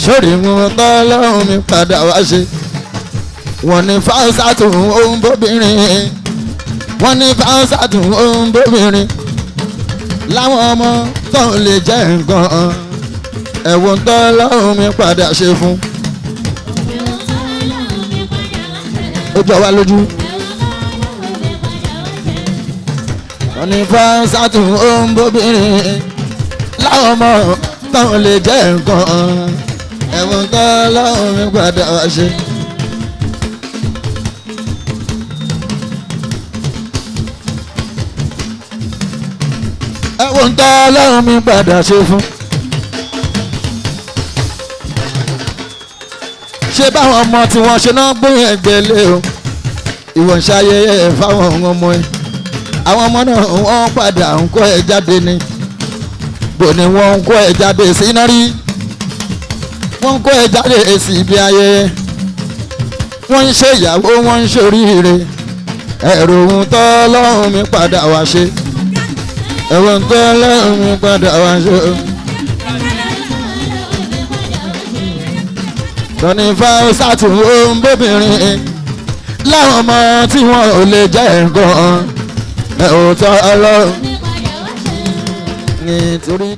Sórí ń tọ́lọ́run mi padà wá ṣe. Wọ́n ní fáwọ́sà tó ń bóbìnrin. Wọ́n ní fáwọ́sà tó ń bóbìnrin. Láwọn ọmọ tó ń lè jẹ́ nǹkan. Ẹ̀wọ̀n tọ́lọ́run mi padà ṣe fún. Ó jọ wá lójú. Wọ́n ní fáwọ́sà tó ń bóbìnrin. Láwọn ọmọ tó ń lè jẹ́ nǹkan. Ẹ̀wọ̀n tọ́lọ́run mi padà wá ṣe. Ẹ̀wọ̀n tọ́lọ́run mi padà ṣe fún. Ṣé báwọn ọmọ tí wọ́n ṣe náà gbóyè ẹgbẹ́ lé o? Ìwọ̀n ń ṣayẹyẹ fáwọn ọmọ ẹ. Àwọn ọmọ náà wọ́n padà ń kó ẹ jáde ni. Bò ní wọ́n ń kó ẹ jáde síná rí. Wọ́n ń kó ẹ jáde sí ibi ayẹyẹ. Wọ́n ń ṣe ìyàwó, wọ́n ń ṣoríire. Ẹ̀rù ohun tọ́lọ́run mi padà wá ṣe. Ẹ̀wọ̀n tọ́lọ́run mi padà wá ṣe. Tọ́ni fáwọ́sà tún ó ń bóbìnrin. Láwọn ọmọ tí wọn ò lè jẹ́ nǹkan. Ẹ̀wọ̀n tọ́lọ́run nítorí.